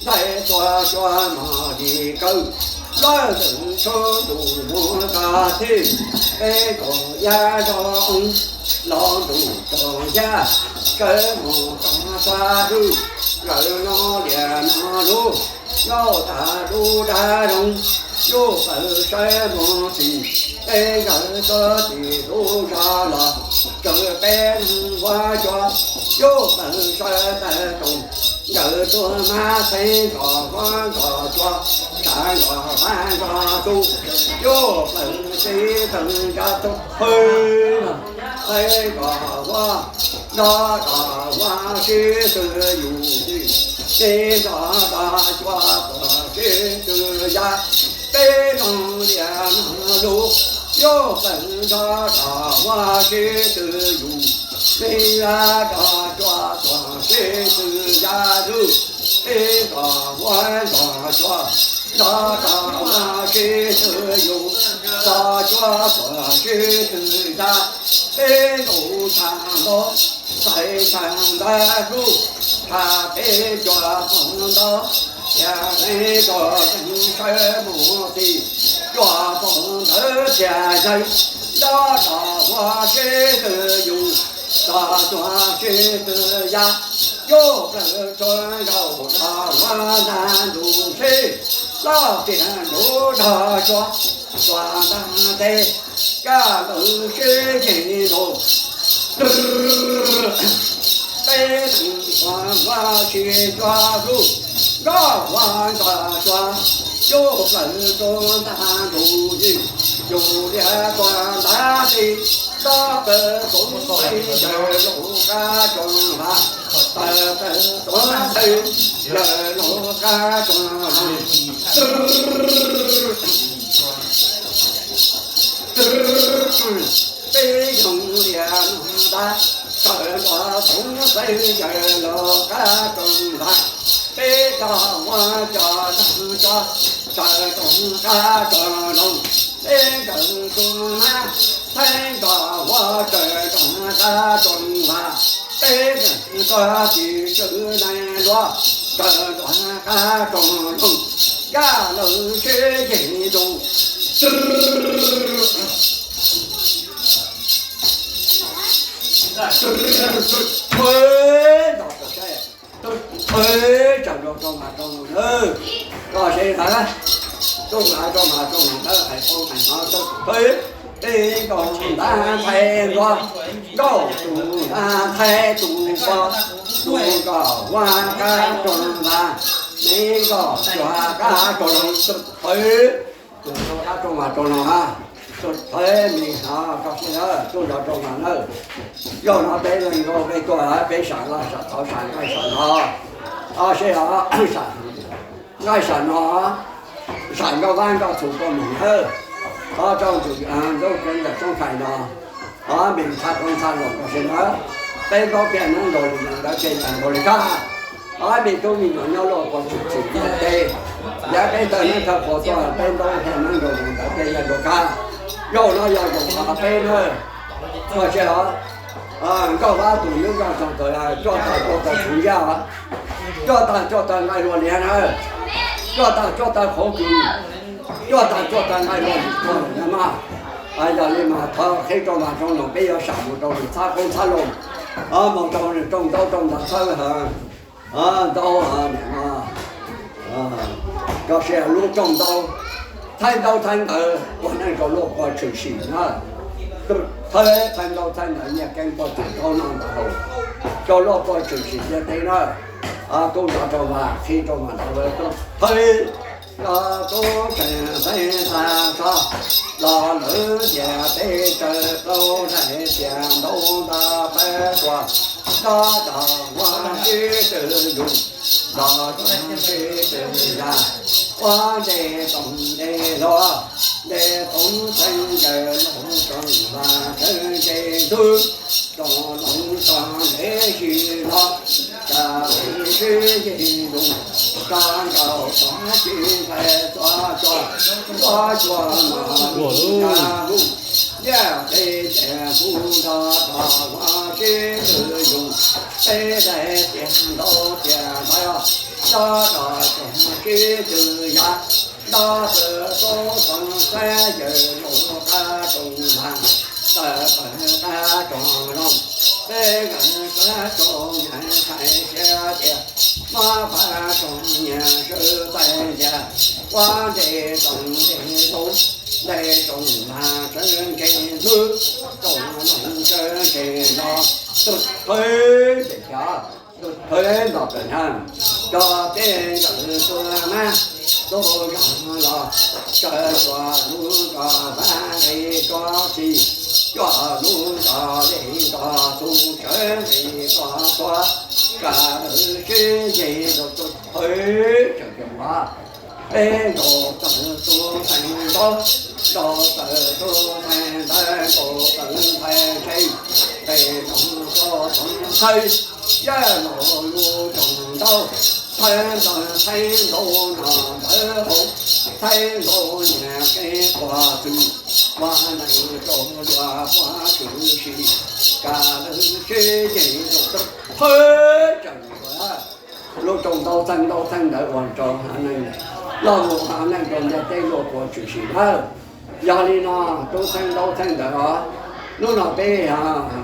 ntaus txhua cua mos li kawg, lawv ntawm tshuaj ntuj mus tag thij, peb nkaus yaj zog oo, los ntuj tsaus yaj, sawv mus txog sab lug, nkawd no lias no lug, yog tas lub dag zoo, yug plaws sawv mus txij, peb nkawd tuaj tim lub zos los, tsaws peb mus ua cua, yug plaws sawv tawm rooj, nkawd tuaj mas txheeb nkaus huab nkaus cua, sab nkaus hab nkaus tub, yug plaws sib tw nrog tus thawj, txheeb nkaus huab, nrog rau huab sib tw yug, sib nrog rau cua tuaj sib tw ya, peb noog lias noog lug, yug plaws nrog rau huab sib tw yug, sib nrog rau cua tuaj sib tw ya lug, sib nrog huab nrog cua, nrog rau huab sib tw yug, nrog cua tuaj sib tw ya, peb nkaus tshaj nto, txais tshaj ntawd hlub, tshaj peb cua poob nto, yog peb cua poob sawv mus txij, cua poob ntawd txhia yawg, nrog rau huab sib tw yug, nrog cua sib tw ya, yug plaws tsuag nkaus rau huab nrag ntuj sib, loj tiag ntuj nrog cua, cua nrag teb, kaj lawv sib ceg ntuj, Peb leeg ua ua tsis cuag hlub, nkauj ua nrog cuag, cub plaws rau ntag ntuj ywg, yus liab tuag ntag tij, nto plaws txoov ntxhais yawg laus qab roog vaj, tawm plaws txoov ntxhais yawg laus qab roog vaj. Peb yoog liam ntab, tawm plaws txoov ntxhais yawg laus qab roog vaj. Peb cov ua cov tag tso, tawm roog qab roog zoov. Peb nkawm tus nab, thaib nrog huab tawm roog qab roog vaj. Peb nkawm tuag tim tswv neeg luag, tawm roog qab roog zoov. Nkaj lawv sib ceg tus thawb, tawm rau rau mas rau nawb, koj seb ntawd, rau mas rau nawb, hais paub hais hnov rau tus thawb. Peb nkauj ntab thaib nruab, nkauj tus ntab thaib tus npua, tus nkauj huab qab roog vaj, me nkauj cuag qab roog tus thawb. Tus rau qab rau mas rau no na, tus thawb me no koj seb nawb, tub nrog rau mas nawb. Yog no peb leeg nkauj peb tuaj, peb sam laj sam txhov sam nqaij sam no, seb os, nqaij sam no, sam nkauj vab nkauj txhum tuaj mus nawb. Thov rau ntxum ntxub kawv ntawm soob khais no, o, me ntxhab qoob ntxhab loo koj seb nawb. Peb ntaub thiaj neeb nkaus li ntawd peb yog nkaus li koj. O, me tub me nyuam nyob luaj puas tshwm sim ntiaj teb, yav peb tawg neeb tawg qhuav tuaj, peb ntaub thiaj neeb nkaus li ntawd peb yog nkaus koj. Zaum no yog zaum thov peb nawb. Koj seb os, nkauj vab tus yub nkauj txoos tawm, cuaj tag cuaj tawg txhuv yaj, cuaj tag cuaj tawg nqaij luaj liab na, cuaj tag cuaj tawg qhauv kws, cuaj tag cuaj tawg nqaij luaj lim tuag lawm na mas. Yog li mas thov qhib rau mas rau no peb yuav sam mus rau nws txhab qoob txhab loo, mus rau nws rooj ntaub rooj ntawv txhawb hawv, ntaub niam no, koj seb lub rooj ntaub, thaij ntaub thaij ntawv ua neej rau luaj puas tshwm sim na. Thaij ntaub thaij ntawv nyiaj keeb puas tshwm taub noj ntawv haus rau luaj puas tshwm sim ntiaj teb na. Tub nrog rau mas qhib rau mas ntawd, thaij tub tseem xeeb xa tso los lawv tias peb raws plaub daim tias ntaub nta pab tuaj, ntab rog huab sib tw yus los txoov sib tw ya, huab ntse txoov ntse hluas, ntse txoov txheej yawg laus txoov vaj txheej ntse ntxwg, txoov loov txoov ntse si los, txoov sib yig yus, txoov nkaus txoov ci nqaij txoov cua, txoov cua mas ya hu, ntiaj teb tias hu nrog rog huab sib tw yus, peb daim tias ntaub tias ntawv, ntab rog tias sib tw ya, ntab txawm txoov txoov xeeb yawg laus qab rooj vaj, tawm plaws qab rooj zoov, peb nkawm qab rooj nyias hais siab tias, mab qab rooj nyias sawv txais tias, huab ntse txoov ntse hluas, ntse txoov vaj txheej ntse ntxwg, txoov loov txheej ntse no, tus thawb ces cas tus thawb nto plaws na, cov peb nkawm tus nab, tus zog los, sawv cua lub nrog vaj li rog txi, cua lub nrog li nrog txu, sawv li rog tuag, kam lawv sib yig rau tus thawb tseem ceeb mas. Peb ntaus tawg tus ntxhais ntaub, ntaus tawg tus ntxhais ntawv, ntaus tawg ntxhais ntse, peb ntaus tawg tus ntxhais yawg laus lub rooj ntaub, thaij ntaub thaij ntaub noj ntawv haus, thaij ntaub nyiaj keeb puas tshwm, ua neej rau luaj puas tshwm sim, kam lawv sib yig rau tus thawb tseem ceeb mas. Lub rooj ntaub txheej ntaub txheej ntawv ua rau hav neeg, loj mus hav neej rau ntiaj teb luaj puas tshwm sim nawb. Yog li no, tub txheej ntaub txheej ntawv os, hnub no peb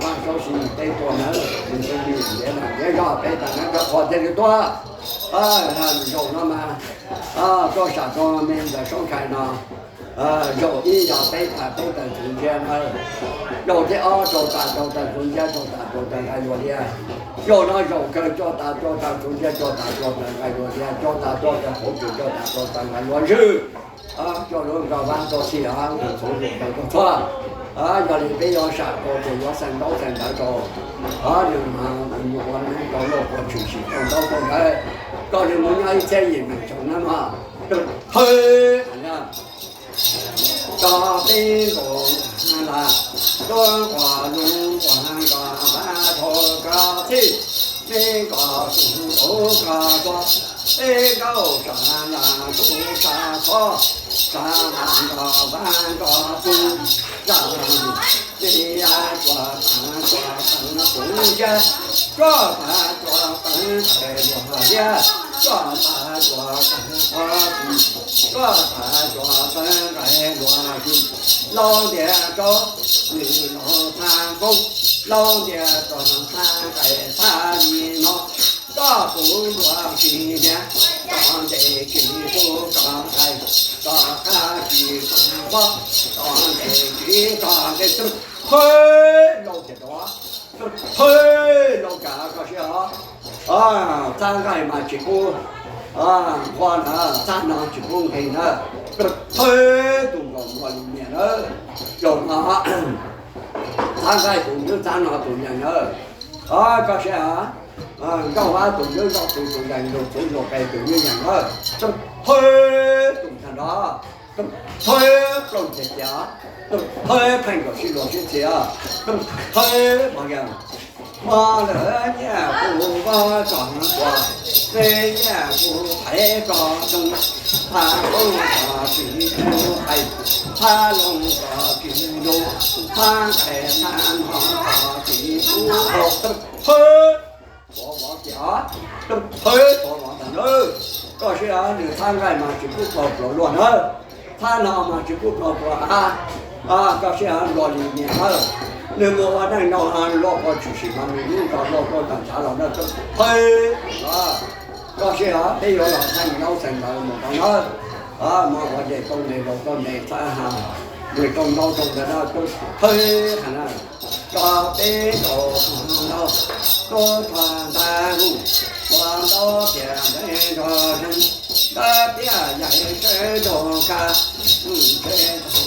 Vaj Saub Siv peb tuaj nawb, nws tus me nyuam ntiav zog peb tag neeb tag qhua thiaj li tuaj, zaum no mas tuaj sam rau me ntxawm Soob Khais no, Zaum ib yog peb tas peb taws txuv ntsiab nawb. Zaum thib ob rau tas rau taws txuv ntsiab, rau tas rau taws nqaij luas liab. Zaum no zaum kawg cuaj tas cuaj taws txuv ntsiab, cuaj tas cuaj taws nqaij luas liab, cuaj tas cuaj taws hauv tsev, cuaj tas cuaj taws nqaij luas ntsuj. Coj lub nkoj vab tuaj txhij, txhuv zuj tau txhua. Yog li peb yuav sam rau ces yuav xeem ntaub xeem ntawv rau, nws mus ua neeb rau lauj, ua tshwm sim rau ntaub rau ntawv, kom nws mus nyob ib txhiab yim feem xyoo nawb mog. Thawb, rau peb nkaus las, tuaj nquas lub nquas nkoj vab rau koj txhij, peb nkaus tus tauv koj tuaj, peb nkaus sab las tus sab txhob, sab las nkoj vab nkoj tus, sab las peb cuaj tas cuaj taws txuv ntsiab, cuaj tas cuaj taws nqaij luas liab, cuaj tas cuaj taws qhov txwv, cuaj tas cuaj taws nqaij luas ntsuj. Laus ntiag rau nws laus txhab qoob, laus ntiag rau txhab nqaij txhab li no, koj puv luag tsis nyiam, koj ntes tsis pub koj nqaij, koj qab tsis pub pob, koj ntes tsis koj nqaij tub. Thawb, laus tiag rau, thawb, laus kam koj siab os. Txhab nqaij mas tsis pub nqua na, txhab no tsis pub nqi na. Thawb, tus nkaus nqua li niam na, laus no, txhab nqaij tus ntub, txhab no tus yees na. Koj siab os. Nkauj vab tus ntub, nkauj txwv tus yees, tus txwv tus qe tus yees yees na. Thawb, tus ntag nrog, thawb, plaub ntiag tiag, thawb, pheej kom sib luag sib txia, thawb, mog, mog lawm nyiaj kuv vab tsom kua, peb nyiaj kuv thaiv koj zoo, thab loo koj tsis pub qe, thab loo koj tsis zoo, thab qe thab no koj tsis pub hau. Thawb, tuav vov tiag, thawb, tuav vov ntag na. Koj siab os, nws txhab nqaij mas tsis pub plaub pluas luag na, txhab no mas tsis pub plaub pluas av. Koj siab os, nqua li niam na, nws mus ua neej no luaj pob tshwm sim mas nws lub nrog luaj pob tag ntshav los na. Thawb, koj siab os, peb yuav los xeem ntaub xeem ntawv mus rau na. Mus ua ntes tooj ntes laus tooj ntes txhab ha, ntes rau ntaub rau ntawv na, thawb, ha na. Rau peb ntaus ntau, tuaj txog ntab lug, ua ntaub tias ntev nrog zeeg, ntab tias yaim sawv nrog kab, ntshe tau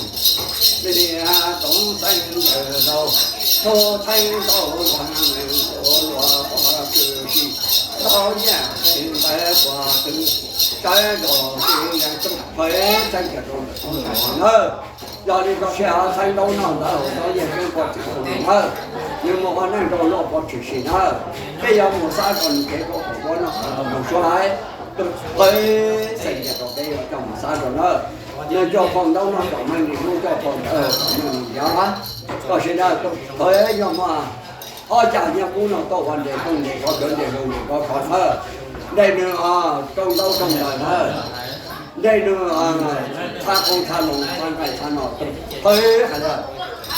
li toov teeb ntawm laus, tub teeb ntaus luag neeg ua luag ua tshwm sim, ntaub nyiaj teeb ntawv puag tw, sawv nrog sis yeej tub, thawb, txheeb kiag rau ntawm tub ntawm na. Yog li koj siab os, txheeb ntaub noj ntawv haus ntaub yeej keeb puag txwm tus nus na, nws mus ua neej rau luaj pob tshwm sim na. Peb yuav mus xab rau nws kev kub qhov vuab no, mus suav hais, thawb, xeem tias rau peb yuav coj mus xab rau na. Nws coj phau ntaub noj tom meej li hnub, coj phau ntawv haus tom meej li yav. Koj siab na, thawb, yog muaj ob cag nyiaj kub no tuaj ua ntes tooj ntes kov, kov ntes laus ntes kov kov na, ntes nws rau ntaub rau ntawv na, ntes nws txhab qoob txhab loo txhab nqaij txhab no, thawb, hais tias,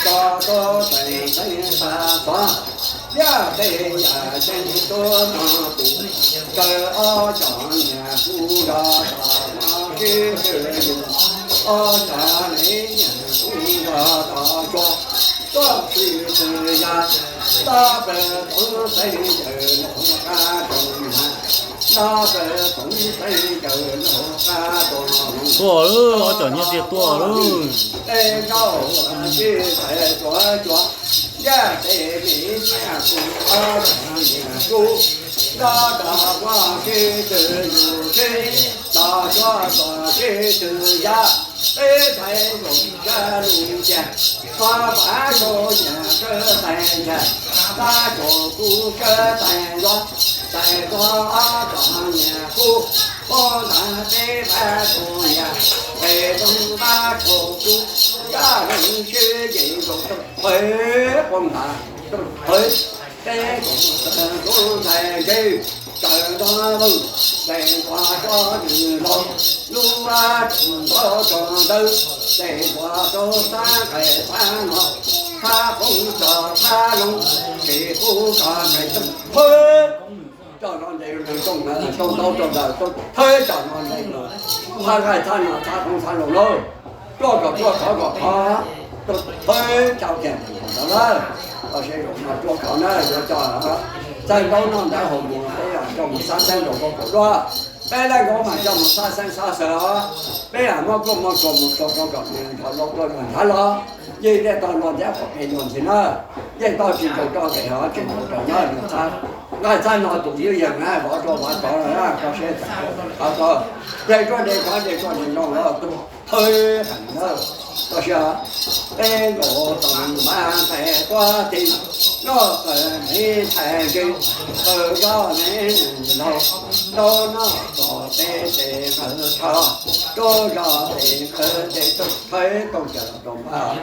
tso tub teev teev xa xov, yaj tej yam ceeb tub no tus, raws ob cov nyiaj kub nrog tom no sib tw yus, ob cov nyiaj kub nrog tom tsuag, tuaj tshwm txwm ya, ntab plaws toov teeb ncaws laug qab rau na, ntab plaws toov teeb ncaws laug qab rau. Tuaj lawm, ob cov nyiaj tiag tuaj lawm. Tej ntaub sib txais tuav cuag, yaj tej me nyiaj kub, ob cov nyiaj kub, ntab rov quaj sib tw yus seb, los tsuag txog sib tw ya, peb ntxhais zoo sab lus tias, koj pav rau nyiaj kub tais nyiaj, pab rau kub sab tais yuav, tais yuav ob cov nyiaj kub, poob ntag peb pab rau nyiaj, peb poob pab rau kub, yaj zoo sib yeem zoo, thawb, poob ntag, thawb, peb kub tais ntse, raws nrog lawm, tais nquag rau nws laus, lub vaj tseem ntaub tseem ntawv, tais nquag rau txhab nqaij txhab no, txhab qoob txhab loo, tsis pub koj nqaij tub, thawb, coj no ntes rau ntaub rau ntawv, thawb, coj no ntes rau txhab nqaij txhab no txhab qoob txhab loo lauj. Ruaj kom ruaj, khov kom khov, thawb rau kiag ntawd lawm. Koj saib zoo no ruaj khov na, yuav coj txaij ntaub noj ntawv haus mus, peb coj mus xab xeeb rau koj pum dua. Peb leej nkauj mas coj mus xab xeeb xab xwm os. Peb lam muab kuaj muab tsuag mus tso rau kom nws nrov los tuaj los nrhav los, yeej dej tog los ntiav kom pes los ntxiv na. Yeej toj tsis ntaus roj nqes hov tsis ntaus rau na, nws txhab nqaij txhab no tus ywj yees na, vov rau vov tod na, koj saib txawm qhov tod, de ruaj de khov de ruaj de zoo los tus thawb heev na. Koj saib, peb nkaus tau mas nqaij tuab tig, noj tawg me ntxhais ntse, tawg zog me nus laug, ntaub noj txog peb tes nqawd rho, rub zog tes nqawd tes tub thawb tooj ces los rau npab,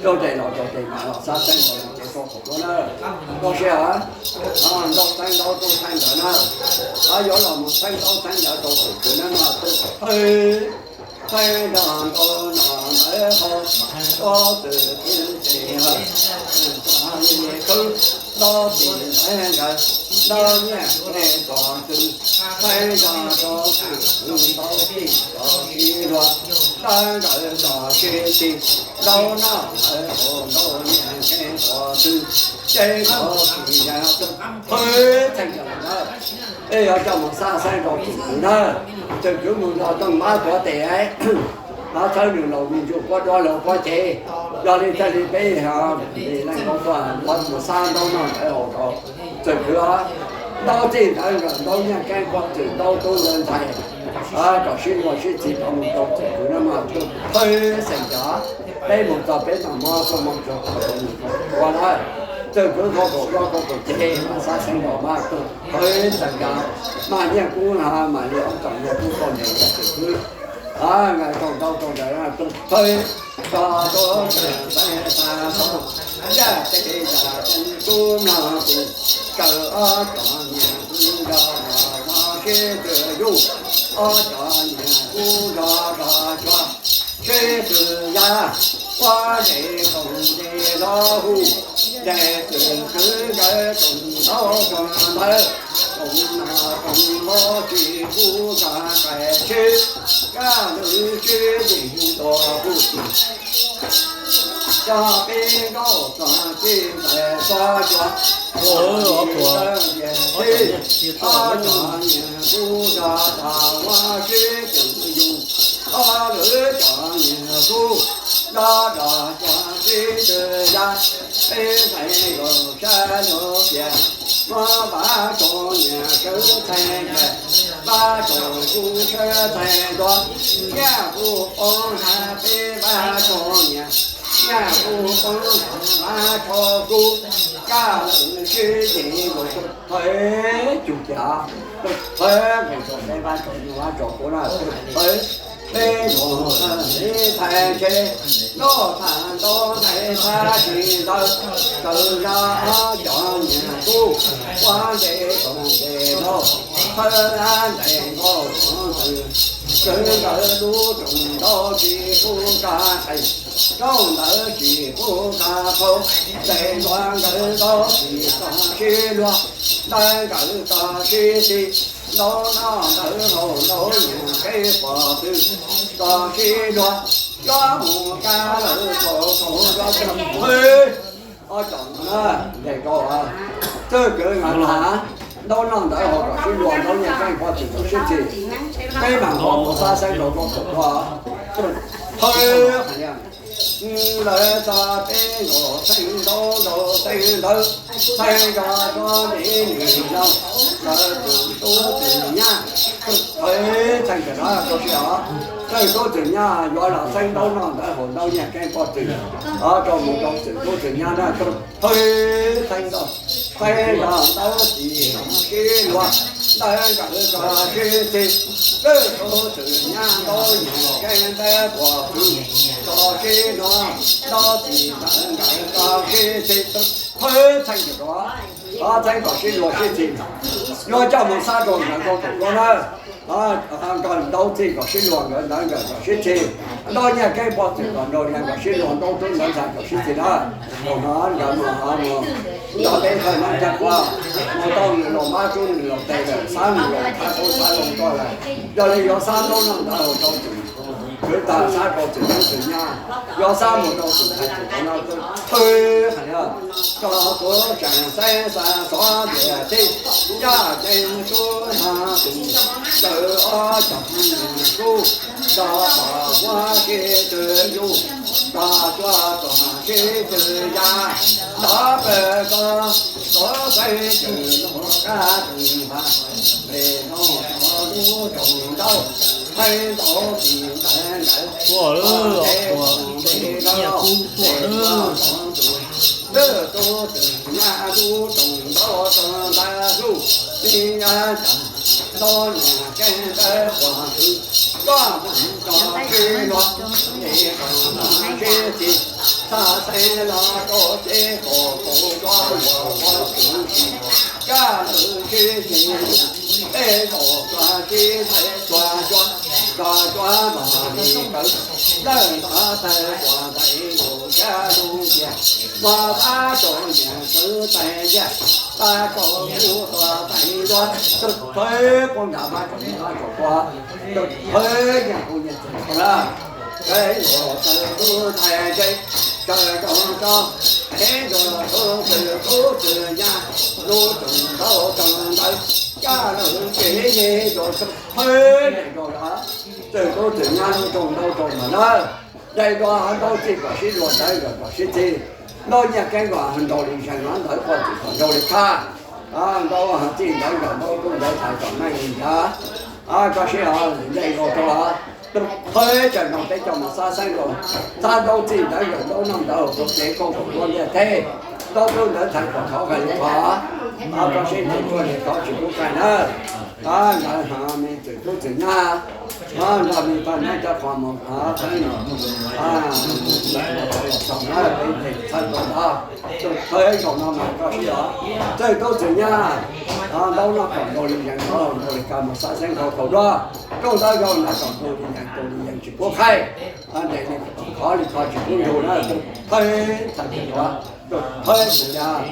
rau tes los rau tes mas los xab xeeb rau ces rau qhov tuaj na. Koj saib, ntaub xeeb ntaub tub xeeb ntawv na, yuav los mus xeeb ntaub xeeb ntawv rau tus kwv na mas tus thawb, thawb zog ntaub noj ntawv haus, rau tus kwv tes hawm, txog li khwb ntaub tis ntawv nkawd, ntaub nyiaj kev pom txwm, thawb zog rau tus kwv ntaub tis txog sib luag, ntawv nkawd txog sib tig, ntaub noj ntawv haus ntaub nyiaj kev pom txwm, ces koj tsis yog tus thawb txheej ntawd na. Peb yuav coj mus xab xeeb rau tus kwv na, tus kwv mus nrog tooj mab tuav tes, mab thawb nws laus me ntsuj puab duab laug puab cev. Yog li thiaj li peb yog li leej nkaub tuaj yuav mus xab ntaub noj ntawv haus rau tus kwv os. Ntaub txij ntawv nkawd ntaub nyiaj keeb pom txwm ntaub tub ntawv ntxhais, kom sib luag sib txig rau mus rau tus kwv na mas tus thawb xeem ntawd. Peb mus txog peb mam muab kuaj muab tsuag rau tus kwv na. Tus kwv qhov kaum duab kaum kaum cev mas xab xeeb rau mas tus thawb xeem ntawd, mas nyiaj kub na mas li ob txoj nyiaj kub rau ntawm tus kwv. Nkawd rau ntaub rau ntawv tus thawb, tso rau ntawm ntxhais tag tau, yaj teb yaj teb kub mloog tus, raws ob cov nyiaj kub nrog los sib tw yuj, ob cov nyiaj kub nrog los tso, sib tw ya, puab ntes koom ntes los hu, ntes txwm kwv nkawd koom ntaub koom ntawv, koom noj koom haus tsis pub koj qais sib, kab lwm sib yeej tuaj hu. Cov peb nkaus txog txij ntawm txog tsuas, ob cov nyiaj kub nrog tag muab sib tw yug, ob lwm cov nyiaj kub nrog cov sib tw ya, peb nqe nkaus sab lub pias, muab pab rau nyiaj sawv txhais nyiaj, pab rau kub sawv txhais ntuag, nyiaj kub poob nthav peb pab rau nyiaj, nyiaj kub poob nthav pab rau kub, kab lwm sib yeej nkaus tus thawb cug cas, tus thawb nkaus rau peb pab rau nyiaj pab rau kub na tus thawb. Peb nkaus me ntxhais ntse, noj tag ntaub ntxhais tag tsis ntawd, raws zog ob cov nyiaj kub, puab ntes koom ntes los, thawb ntes nkaus txog ntawm, kwv nkawd lub rooj ntaub tsis pub koj qees, rooj ntawd tsis pub koj qaug, ntes ntaub nkawd ntaub tsis txog sib luag, ntawv nkawd txog sib tig, ntaub noj ntawv haus ntaub nyiaj kev pom txwm, txog sib luag, yuav mus kab lawm tau tau yuav tau mus. Ob cov no na, ntes rau, txawj kwv nkawd hnav, ntaub noj ntawv haus kom sib luag, ntaub nyiaj kev pom txwm kom sib txig, peb mam ho mus xab xeeb rau koj tus koj, thawb hais tias, lawv txog peb nkaus txheej ntaub ntaus txheej ntawv, txheej nrog txog nws nws laus, lawv tus tub tus nyab, thawb txheej ntawm no rau sij hawm, txheej tub txheej nyab yuav los xeeb ntaub noj ntawv haus ntaub nyiaj kev pom txwm, rau mus rau txwm tub txwm nyab na, thawb txheej ntaub, txheej nrog ntaub tsis sib luag, ntawv nkawd txog sib txig, txwm tub txwm nyab ntaub nyiaj kev ntaub pom txwm, txog sib luag, ntaub tsis ntawv nkawd txog sib txig, thawb txheej ntawm no, ob txheej kom sib luag sib txig, yuav coj mus xab rau nkawd rau tus koj na. Nkawd ntaub txij kom sib luag, nkawd ntawv nkawd kom sib txig, ntaub nyiaj kev pom txwm kom nrau nkawd kom sib luag, ntaub tub ntawv ntxhais kom sib txig na. Thaum no nkawd mus ho mus nrog peb thawj neeb thawj qhua, mus tau nws laus mab rub nws laus tes lawm, xab nws laus thab rub xab laus roj lawm, yog li yuav xab ntaub noj ntawv haus rau txwm kwv tag sab rau txwm tub txwm nyab, yog sab mus rau txwm ntxhais txwm hlob no, thawj hais tias, tso tuav tseem xeeb xa xov ntiag teb, caj ceeb tub mag tus, ntawm ob cov niag kub, nrog tom huab sib tw yug, nrog cuab tom sib tw ya, nrog pawg koob xov xeeb cawm los kab tus npam, npe no rau lub rooj ntaub, theej ntaub txij ntawd nkawd, tuaj lawm, tuaj, npe no tuaj, npe no tuaj, lwm tub txwm nyab lub rooj ntaub tso ntawd hlub, tib nyab cas ntaub nyab keeb ntawd quas twv, koj mus tso sib luag, es kom sib txi, xa xeeb los rau tsev kaum kaum duab uas ua kuv tsis, koj lawv sib txi, peb zaug txuas sib txhais txuas cuab, txuas cuab npog li kawg, lawm ntav tawg quas ntxais nkaus xyab lub ntiag, mas tab rau nyias kwv tais ntiag, tab rau kuv tua tais ntuag, thawj kuv nrad pab rau nyias pab rau kuv, thawj nyias kuv nyias txwm tau na. Peb zaug tawg tub ntxhais tsev, tawg rau tso, peb zaug tub txwm tub txwm nyab, lub rooj ntaub tso ntawd, caj lawm tsev yeej rau thawj nyias rau lawm, txwm tub txwm nyab lub rooj ntaub rau ntawd na. Daim ntaub txij kom sib luag ntawd kom sib txi, ntaub nyab keeb kom ntaus li zeeg no ntawd kom txwm kom ntaus li qab, ntaub txij ntawd kom ntaub tub ntawd ntxhais kom meej li ntawd. Koj sib hais nce nkaus rau, thawj tsam no peb coj mus xab xeeb rau, xab ntaub txij ntawd kom ntaub noj ntawd rau tsev kaum kaum duab ntiag teb, ntaub tub ntawd ntxhais kom thov hais li qhov, koj sib nce tuaj li thov tsis pub hais na. Ntawd me txwm tub txwm nyab, nrog me pog nyab cov qhov mus thawj no, txog na peb txhawb rau ntawd, thawj zaum no mas koj sib hais, txwm tub txwm nyab, ntaub noj kom ntaus li yees, ntaus li ka mus xab xeeb rau kaum duab, rooj ntaub zoo nrad kom ntaus li yees, ntaus li yees tsis pub hais, ntes li qhov li qhov tsis pub ntaus na, thawj txhais tus duav, thawj txwm nyab.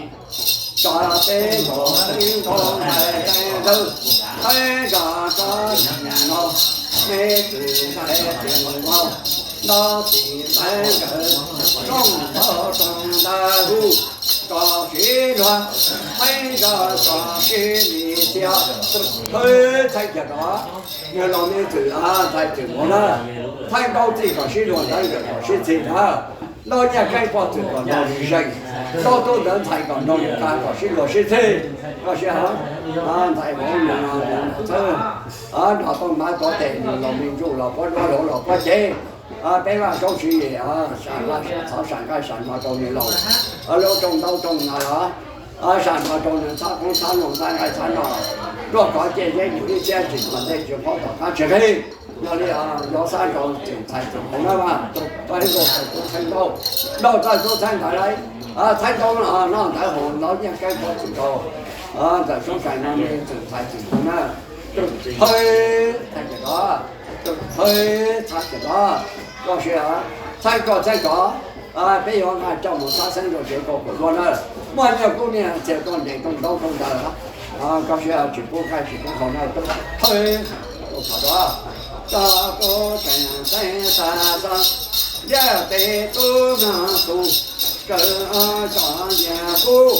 Tso peb nkaus peb nkaus nqaij teeb ntawd, peb nrog tso no, peb txwm nqaij txwm nkaus, nto txim nqaij nkawd rooj ntaub tso ntawd hu, tso sib luag, peb nrog tso sib li txia, thawj txhais kiag rov, yog los me txwm ntxhais txwm nkaus na, txhais ntaub txij kom sib luag ntawd nkawd kom sib txi ntawd, ntaub nyab keeb poj txwm kom ntaus li zeeg, ntaub tub ntawd ntxhais kom ntaus li ka kom sib luag sib txi, koj sib hais, ntxhais vauv nus txhawb, nrog tooj mab tuav tes nws los me ntsuj los puab duab hauv los puab cev, peb vaj zaub siv yim, sam nqaij sam txhov sam nqaij sam hno rau nws laus, lub rooj ntaub rooj hno los, sam hno rau nws txhab qoob txhab loo txhab nqaij txhab no, ruaj khov ciaj yeeb yus ib txhiab tsis tuag ntej tsis paub tom qab tsis qig. Yog li, yog xab nraud txwm ntxhais txwm nkaus na mas, txawj tub txhais ntaub, ntaus txawj tub txhais ntawv lauj, txhais ntaub no ntawd haus ntaub nyab keeb poj txwm nkaus, ntxawm soob sai no me txwm ntxhais txwm nkaus na, thawj txhais kiag rov, thawj txhais kiag rov, koj sib hais, txhais koj txhais koj, peb yuav nqa coj mus xab xeeb rau tsev kaum kaum duab na, muaj nyiaj kub nyiaj txiag tuaj ntes rooj ntaub rooj ntawd, koj sib hais tsis pub qaij tsis pub haus na, thawj txhais rov, tso tub tseem xeeb xa xov, ntiaj teb tub mag tus, kawg cov nyiaj kub,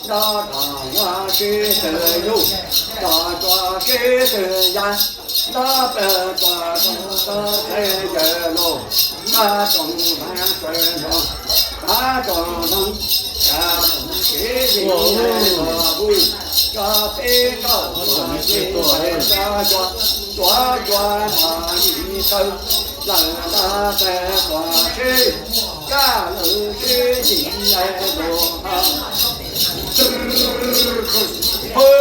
nrog rau huab sib tw yug, nrog cuab sib tw ya, nrog pawg koob xov xeeb cawm los, nqa rooj nqa tsaws nrog, nqa rooj nqa tsaws nrog, tsis li los hu, tso peb nkaus tso peb nkaus, tso cua, tso cua nrog yim tawg, lawm nta tawg tuag sib, kaj lawm sib yim los nqa, hwv,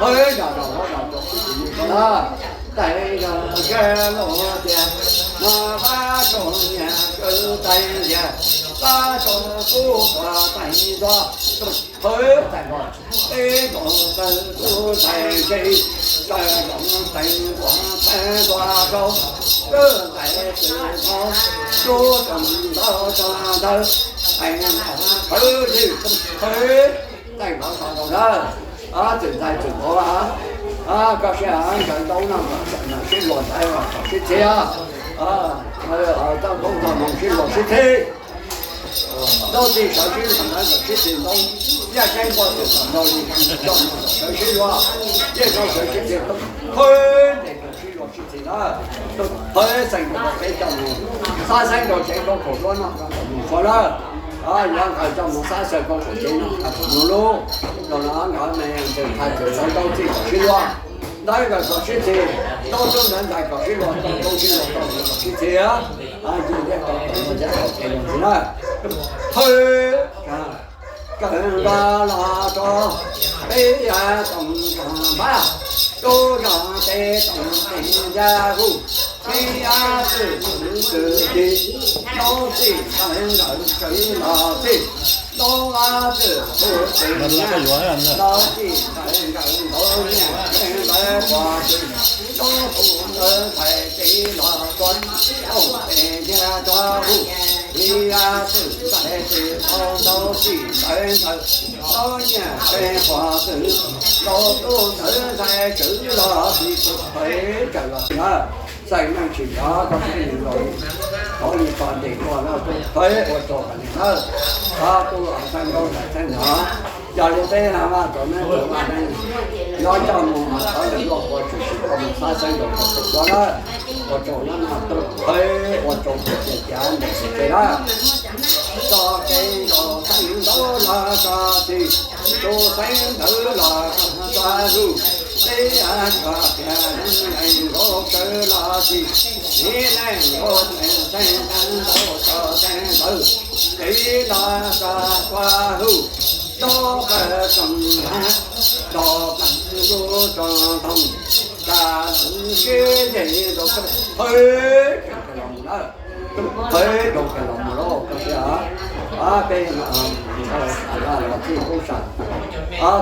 hwv, nrog rau huab rau tub sib tw yug na, tais zog zaj los tias, mas pab rau nyiaj kwv tais ntiag, pab rau kub tua tais ntuag, hwv, tais ntuag, peb nkaus tawg tub ntxhais ntse, tawg zoo tais ntuag txhais ntuag rau, tub ntxhais txwm nkaus, tub tseem ntaus tso ntawd, tais ntuag khawv li, hwv, tais ntuag tso rau ntawd, txwm ntxhais txwm nkaus, Koj sib hais nkawd ntaub no kom sib luag ntawd kom sib txhij, txoj koob txoj moo sib luag sib txhij, ntaub txij sawv sib luag ntawd kom sib txhij, ntaub yaj ceeb poj txwm kom nrog li coj mus kom sawv sib luag, yeej rau sawv sib txhij, thawb ntes kom sib luag sib txhij na. Thawb xeem nkaus peb coj mus xab xeeb rau tsev koob khaum duab noj kom mus txhua lawm. Yuav nqa coj mus xab xeeb koob khaum tsev noj kom mus lub, los no nkawd me ntxwg ntxhais txawm sawv ntaub txij kom sib luag, ntawd nkawd kom sib txhij, ntaub tub ntawd ntxhais kom sib luag, toj tub sib luag toj ntxhais kom sib txhij, ncig liab tau kom luag ncaj tau kev luag ntxhais na. Thawb kawg nqa los rau peb yav toom tag npab, tub zog tej toom tes ncaj hu, peb yav twj tus twg ci, ntaub txij ntawd nkawd sawv los txij, ntaub twj tus twg ci, ntaub txij ntawd nkawd ntaub nyiaj ntawd pog twg, ntaub tub ntawd ntxhais ces los txog, toom tes ncaj tau hu, peb yav twj ntxhais twb tau ntaub txij ntawd nkawd, ntaub nyiaj ntawd pog twg, ntaub tub ntawd ntxhais tsawv los txij, peb tsawv los txij na. Xeem neeg tsis nrog koj sib nus los, thov li txog ntes koj na, peb ua tsaug qhov li nawb. Thov tub xeeb ntaub xeem xeeb nrog, yog li peb vaj tau neb tus vaj neeb, nyob coj mus thov lwm luaj pov tshwm sim koj mus xab xeeb rau koj tus duab lawm. Ua tsaug nyob no, peb ua tsaug tiag tiag ntes tus ke lawm. Txoj kev ntaus xeeb ntaub los txog txij, tus xeeb ntawd los txog txog lug, peb txog tiag neeg nkaus sawv los txij, neeg nkaus xeeb ntaub txog xeeb ntawd, peb los txog txog lug, ntaub pawg tsoom hab, ntaub pawg lub tsoom thooj, tas lawv sib nce rau thawb, thawb rau kawg los mus lawm, thawb rau kawg los mus lauj, koj sib hais, peb nqaij sam los txij kub sam,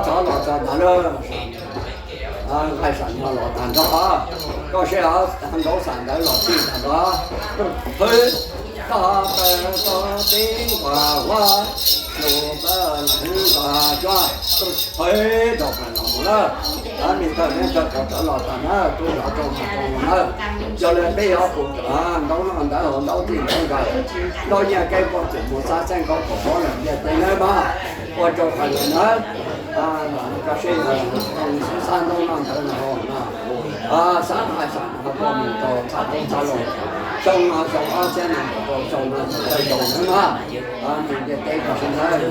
thov los txog ntawd lawm, nqaij sam no los tag nrho, koj sib hais, ntaub sam ntawd los txij tag nrho, thawb, ntaub pawg tsoom teb nquag huab, ntaub pawg lub nquag cuab, thawb rau kawg los mus lawm. Me thawj neb thawj rov rov los tag na, tub zov rau mus rau mus nawb. Yog li peb yuav pum ntaub noj ntawd haus ntaub txij ntawd nkawd, ntaub nyiaj keeb poj txwm mus xab xeeb koob khaum duab lawm ntiaj teb nawb mog. Ua tsaug kawg lawm nawb. Koj sib hais, xab ntaub noj ntawd no, xab nqaij sam no koj mus rau txhaj toob txhaj loo, xyoo no xyoo ob txhiab nees nkaum rau xyoo no xyoo thawj zaug nawb mog. Ntiaj teb koj sib hais,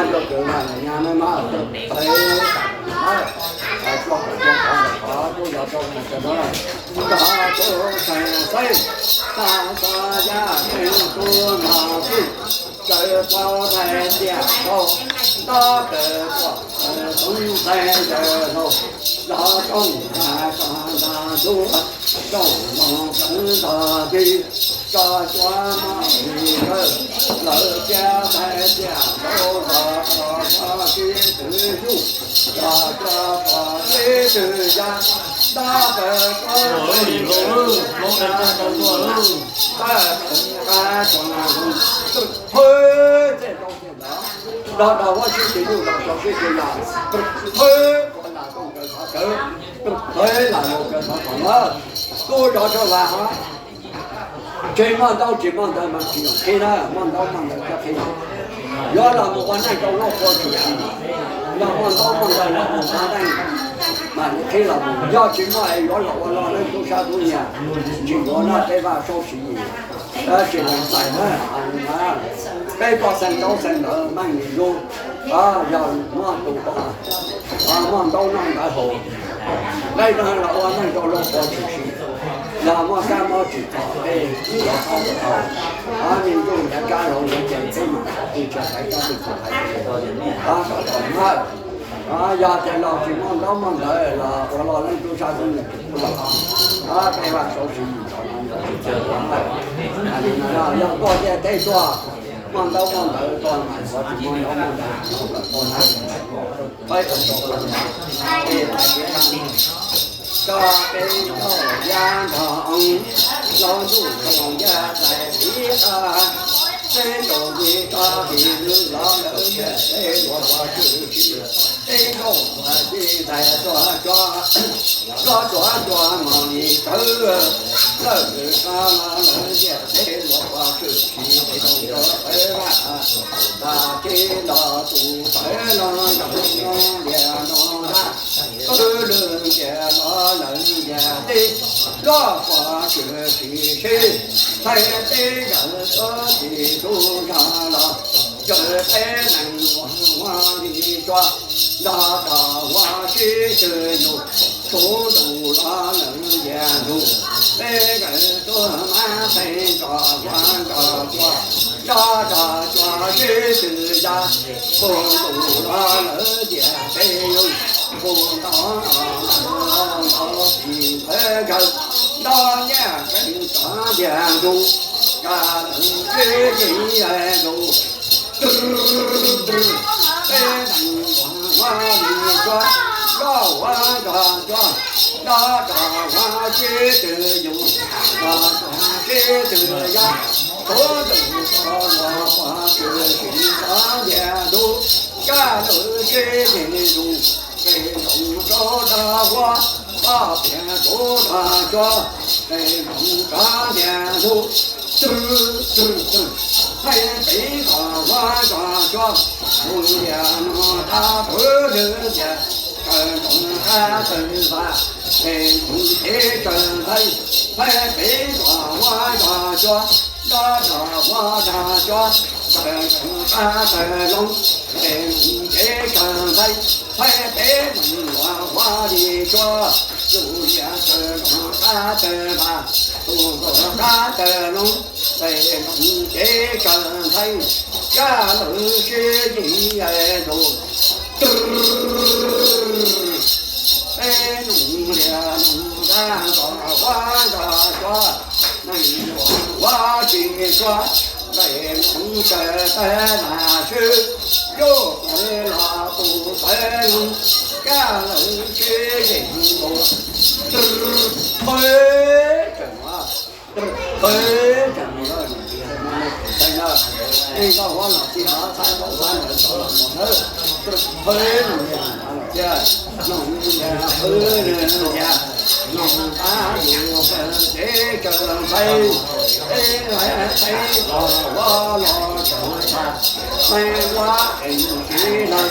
nrog kwv lam nyab nawb mog, peb, tuaj kom tuaj kom kom tub zov rau mus rau no, nrog tub xeeb xeeb, tag txog yaj tseeb tub nrog txij, sawv tau ntxhais tiaj nkaus, ntaub pawg tsoom ntxhais ntawd laug, zov rooj nrag tso ntag ntsuab, rooj moos kawv ntog tig, tso cuab maj lis kawg, lawv thiab ntxhais tiaj nkaus zov rau txog tib tug yug, tso cuab txog tib tug ya, ntaub pawg tsoom ntxhais ntawd laug, ntaub pawg qab tsoom ntxhais ntawd, thawb tej ntaub tej ntawd, nrog nrog huab sib tw yuj los rau sib tw yam, thawb ua lam rooj kawg thov kawg, thawb lam rooj kawg thov thov na. Tub zov rau vas hov, tsis muaj ntaub tsis muaj ntawv mas tsis yog qhib na, muaj ntaub muaj ntawv thiaj qhib. Yuav los mus ua neej rau lub qhua tshwm sim, yog muaj ntaub muaj ntawv los mus ua neej mas li qhib los mus, yog tsis muaj es yuav los ua loj leej tub sab tub nyiag, tsis yuav na, peb vaj saub siv yim, tsis lees txais na. Peb cov xeem ntaub xeem ntawv meej mus lub, yog muaj tus muaj ntaub noj ntawv haus, nqaij no los ua neej rau lub qhua tshwm sim, yog muaj kab mob tsim txom peb ib yam qhov tau, me ntuj ntiav kab laug ntiav ces peb mam li tsis hais kab tsis txhob hais, kom tau na. Yog tias los tsis muaj ntaub muaj ntawv los ua loj leej tub sab tub nyiag tsis pub los, peb vaj saub siv yim los no yog tsis tau na. Yog tuaj ntiaj teb tuaj, muaj ntaub muaj ntawv tuaj mas xyov tsis muaj ntaub muaj ntawv los tuaj na. Peb ua tau, peb ua tau, koj peb coj yab nrog oo, los ntuj los yaj tais tiv qab, Teb tsaus nti tso his lwm los lawm ntiaj teb luag ua tshwm sim, teb nkauj ua tsis tais tsuag tsuag, tsuag tsuag tsuag mos li tsawv, lawm lwm tso los lawm ntiaj teb luag ua tshwm sim, teb tsaus tso tawv vaj, tas tsis nto tus tawv no nkaus no ntiag no dab, qwb lwm ntiag los lawm ntiaj teb, loj ua tshwm sim seb, thaij teb yawg tuab tsis tub zog los, yawg peb neeg ua ua li tsua, nrog rau ua sib tw yus, tsuv ntuj los lawm ntiag ntuj, peb yawg tuab mab peb nrog ua nrog tsua, nrog rau tsua sib tw ya, tsuv ntuj los lawm ntiag peb yus, tsuv ntuj los lawm ntiag ntuj, nrog tim ntawd nkaus, nrog nyiaj peb tsov ntiag ntuj, nkag lawm sib yeej ntuj. Peb neeg ua ua li tsua, nrog ua nrog tsua, nrog rau ua sib tw yus, nrog tsua sib tw ya, tsuv ntuj tso los ua tshwm sim tsov ntiag ntuj, nkag lawm sib yeej ntuj, peb nrog tsov dag huab, poj tiag tub dag tsua, peb nrog tsov ntiag ntuj. Tw, tw, tw, thaij peb nrog ua nrog tsua, mus ntiag no dab qwb lwm ntiag, tsaws nroo qab tsaws vaj, peb mus teb tsaws ntxhais, thaij peb nrog ua nrog tsua, nrog rau ua nrog tsua, tsaws nroo qab tsaws loo, peb mus teb tsaws ntxhais, thaij peb mus ua ua li tsua, tus ntiag tsaws nroo qab tsaws vaj, tus nkaus qab tsaws loo, peb mus teb tsaws ntxhais, nkag lawm sib yeej ntuj. Peb nus lias nus ntab nrog huab nrog tsua, neeg yuav huab tsis tsua, nqe nus tsaws tawv nas swb, yuj pawg los tus tawv loo, nkag lawm sib yeej ntuj. Qhwv tseem, qhwv tseem, nej noj huab los txij los txhab ntaub txhab ntawv tau los mus nawb. Qhwv, qhwv, qhwv, qhwv, teb tsaws ntxhais, teb ntxhais, teb los ua los tsaws ntxhais, teb ua ev tsis lawm,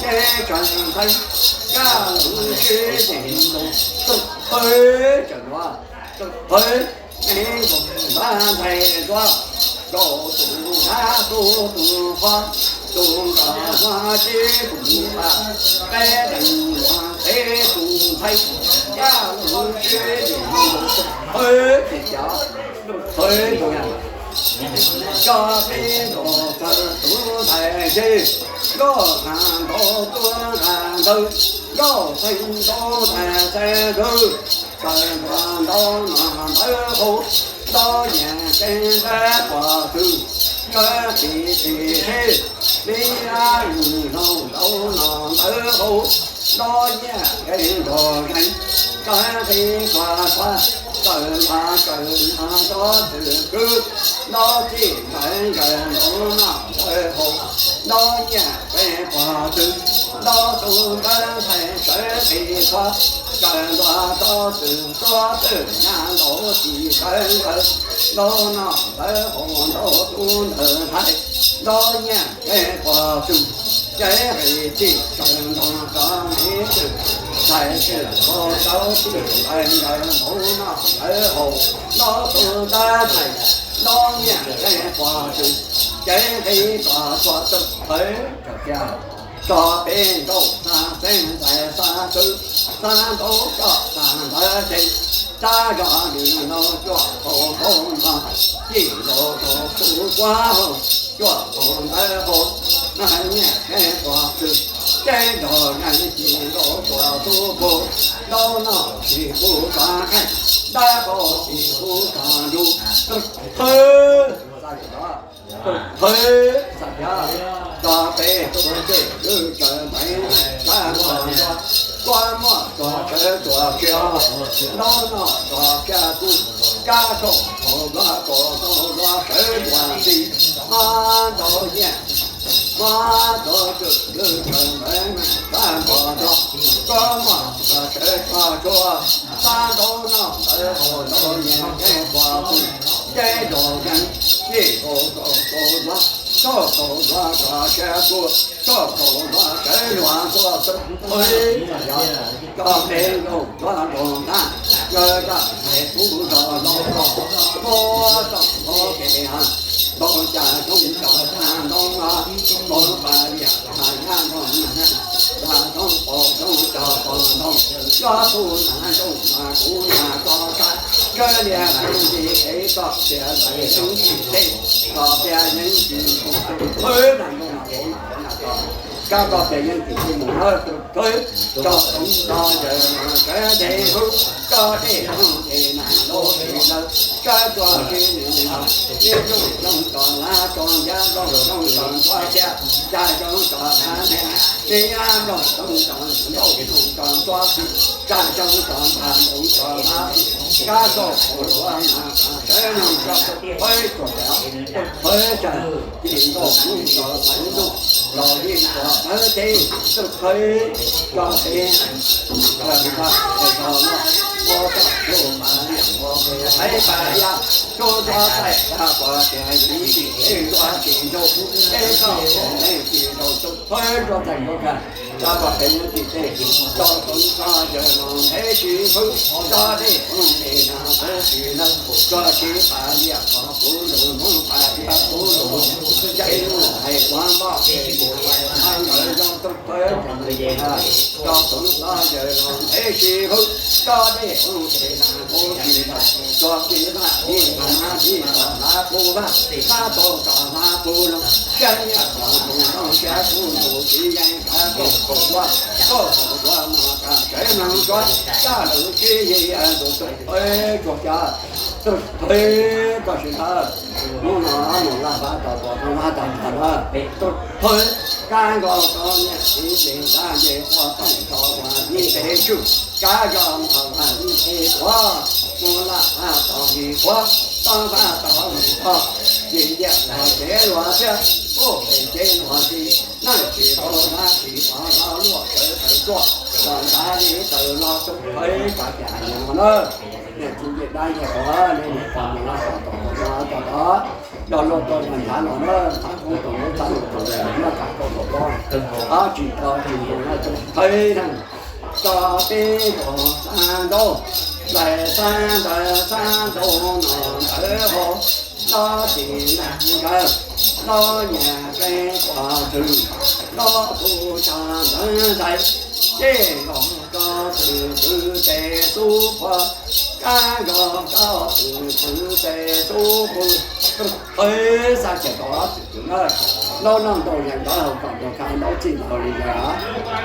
teb tsaws ntxhais, nkag lawm sib yeej ntuj. Qhwv tseem, qhwv, teb nkaus ntab ntxhais ntsuab, nkaus tus ntab tub tus huab, tus nkaus huab teb tus npaj, peb leeg ua teb tus ntxhais, nkag lawm sib yeej ntuj. Qhwv tsis cas, qhwv tsis cas, tso peb nkaus txawg tus ntxhais zeb, loj nqag ntaub tuab nqag ntawv, loj xeeb ntaub ntxhais xeeb ntawv, tsaws ntua ntaub no ntawv hauv, ntaub nyias tseeb ntab pom txwv, tsaws txim txim seb, me ab lug laug ntaub no ntawv hauv, ntaub nyiaj nqe nrog zeeg, tsaws nqe tsuag tsuag, tsaws nqa tsaws nqa ntaub txwv kwv, ntaub txij ntawv nkaws ntaub no ntawv hauv, ntaub nyiaj nqe pom txwv, ntaub tub ntaub ntxhais sawv txij txhua, tsaws ntua ntaub txwv txhua twj nyab ntaub txij sawv ntawv, ntaub no ntawv hauv ntaub tub ntawv ntxhais, ntaub nyiaj nqe pom txwv, cev nqe txij tsaws nroo rov me twj, ntxhais twj nkaus tau txij ntawv nkaws ntaub no ntawv hauv, ntaub tub ntaub ntxhais, ntaub nyiaj nqe pom txwv, cev nqe tsuag tsuag txawm qhwv tawm kiag, tso peb nkaus xab xeeb ntxhais xab xwb, xab ntaub coj xab ntawv tsev, xab zog lwm no cuaj qhau ntaub no, txij nkaus rau txhua kuab hau, cuaj qhau ntawv hau, nyiaj nqe pom txwv, cev nrog zeeg txij nkaus rau txhua pug, ntaub no tsis pub rov qeej, ntab qaum tsis pub rov ntsuj, qhwv, qhwv, tso peb tug tej lwj tsaws ntev, ntab muaj ntua, kuab muaj tso sawv tsuag tsia, ntaub no tso tsia kuj, kab kaum tau ntua kaum tau ntua sawv tsuag Muab rau txwm lwm tawm ntawd sab npog rog, koj muaj sawv tog tshuaj, sab ntaub no ntawd haus ntau nyias keeb quas pug, ncej ntaus yees, yij nkaus kaum kaum duav, kaum kaum duav tso siab kuj, kaum kaum duav sawv luag tuaj txog, yog cov peb nkaus duav nkaus ntag, yog zaj hais kuv zos los los, muab txoj hauv kev ntaus cas zoo cov tag ntoo, ntaus pas liam pas nyab ntaus, yog zoo paus zoo cov pos ntoo, yog tus nas zoo mas kuv nas tso tsa, kawg liam ntsis kev txoj sia lawm yeeb tsis tej, txoj sia yeeb tsis mus, thwb nas zoo mas kuv nas tso, kab txoj sia yeeb tsis tej mus na, thwb tso toov tso yawg mas sawv dej hub, tso dej hub ces nas lub tsis lawm, kab txoj sia yeeb tsis zoo, zoo tso lab tso yab zoo, zoo tso ntxhua sia, cas zoo tso lab niam, tsis yab zoo, zoo tso ntxhua, zoo tso ntxhua tsis, cas zoo tso ntxhua, zoo tso lab tsis, kab txoj sia luag mas sawv zoo tso, thwb tso yawg, thwb tso ces nkaus hnub tso pais ntuj, los li tso pawg teb, thwb tso peb, tso peb tso no, ua tso tsuj pas liam ua peb pais yaj, tsuj tso taij tag pos tias yeeb tsis tej, tsuj tsis ntsuj, peb tso tsuj yeeb tsis ntsuj, thwb tso txais tso kag, tso pos tias yeeb tsis tej, tso toov tso yawg los ntev tsis hwb, tso dej hub ces nas lub tsis lawm, tso siv pas liam tso kuv lug, muab pas liam kuv lug, ntsej muag hais ua npoj ces kuv hais ua ntawd zoo tub thawb tso toov tso yawg los ntev tsis hwb, tso dej hub ces nas lub tsis lawm, tso siv pas liam mas li tso hlab kuv vaj, hlab tau tso hlab kuv lug, sab liam tso tus nroo siab kuv tus txiv yeej kav kaum kaum duab, kaum kaum duab mas kav sawv mloog tsuag, sab lub tsis yig tus tub thawb tsuag cas, tub thawb koj sim ntawd, hnub no mus laj hlab tau tus nroo hlab tag nrho na, tub thawb kab nkaus rau niam txiv ntseg ntab ntseg quaj toom tso ua ib ntev tswj, kab zog mas ua ib ntev tuav, mus laj hlab tau li quav, tau hlab tau li tog, tsis ntiam luag cev luag thiab, kuj pem cev luag tsis, neej tsis tau hlab tsis tau hlab luaj sawv tawm tuaj, los nrad li tawm los tub thawb koj cas li no na. Niam txiv ntseg ntab ntseg quav, nej niam txiv ntseg ntab ntseg quav tos tus no tso tod, coj luag tau nrad los na, thab koob tus nub thab lus tus nus noj kav kaum kaum duab, thab tsis tau tsis tus no tub thawb na. Tso peb nkaus xab ntaub, ntawm xab ntawv xab ntaub no ntawd hau, ntaub tis ntaub nkawd, ntaub nyias qe quas txwm, ntaub kuv tsa ntawv ntais, ces nkaus rau txwm txwv tes xub phuav, kab nkaus rau txwm txwv tes xub phuav, tub thawb xab ces tau txwm txwv na. Ntaub noj ntaub yees ntaub haus kom ntaus kha ntaub txij ntaub li yees,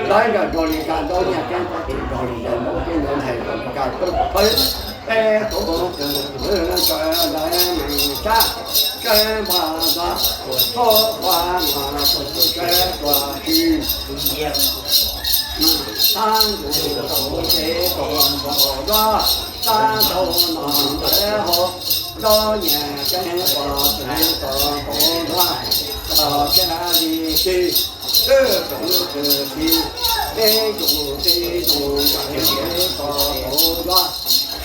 ntaub nkawd ntaug li kha ntaub nyias qe quas txwm ntaug li yees, ntaub teb ntaub ntxhais kom ntaus kha tub thawb. Peb tub txwm txwv sawv ntawv nees tsab, sawv npag nta, thoob pab mas tus sawv tuag tsis, thab ntuj tus cev tuag nkaus duab, thab ntaub no ntawd hau, ntaub nyias qe quas txwm tuag nkaus duab, txog kiag li txij, twb tus twg txij, peb tus txij tus nkawd cev tuag nkaus duab,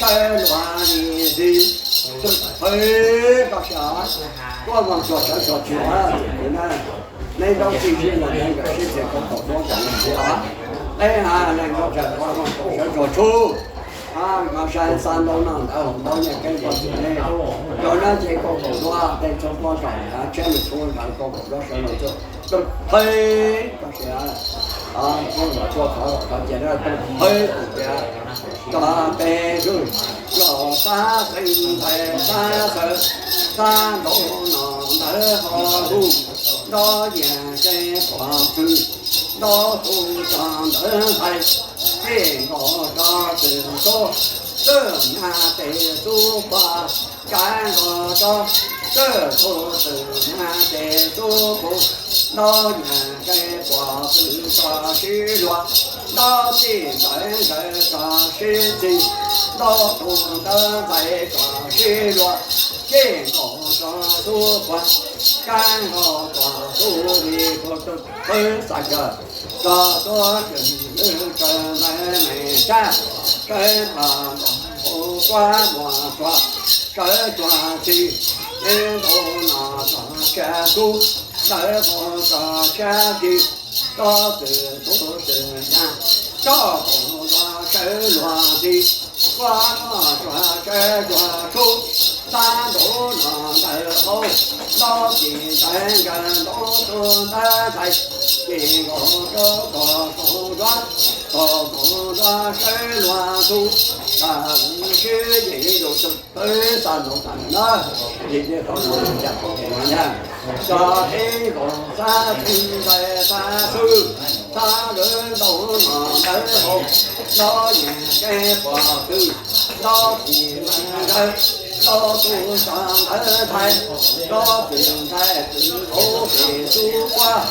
sawv luag li txij, tub thawb koj sim, tuaj mus txog sawv txog tsis na, neb ntaub txij sib ntaus neb nkawd sib txia kaum kaum duab nkaus li txij os. Peb ha leej nkaus tsawg ua mus txog sawv txog tsuj, nkaus saib xab ntaub noj ntawv haus ntaub nyias qe quas txwm ne, rau nab ces kaum kaum duab tej txhua pob tsaum nrad tshiab nws txhua nrad kaum kaum duab sawv los txog, tub thawb koj sim, tuaj qhov qhov cia na, tub thawb tus tias, tso peb zuj, los xab xeeb ntxhais xab xawv, xab ntaub no ntawd ho lug, ntaub nyias qe quas txwm, ntaub kuv tsa ntawv ntais, ces nkaus rau txwm xub, txwm nyias tes xub phuav, kab nkaus rau txwm xub, txwm nyias tes xub phuav, ntaub nyias qe quas txwm txog sib luag, ntaub txij ntawv nkawd txog sib txig, ntaub kuv ntawv ntxhais txog sib luag, ces nkaus rau tub quas, kab nkaus tuam tub li kuv tub pwb xav kawg, tso tuab kws lwb kawg ntawd nees sab, sawv npam npam hauv kuab muag tsuag, sawv tsuag txi, neb ntaus no tsuag tshiab sub, ntawd hauv tsuag tshiab kis, tsob txwm tub txwm nyab, tsob kaum luag sawv luag txi, kuab noj tsuag sawv tsuag sub, tab ntaus no ntawd hauv, ntaub txim ntawd nkawd ntaub tub ntawd ntxhais, ces nkaus rau kaum kaum luag, kaum kaum luag sawv luag txu, tas lub sib yeem yus tug pwb xav ntaus tas na, yim nej tau ntaus li cas tau ces no nyab, tso peb nkaus xab txheeb ntxais xab xwb, xab lwm ntaus no ntawd hauv, ntaub nyias keeb puas twg, ntaub txim ntawd, ntaub tub tso ntawd ntxhais, ntaub txwm ntxhais txwm hauv pem sub kuab,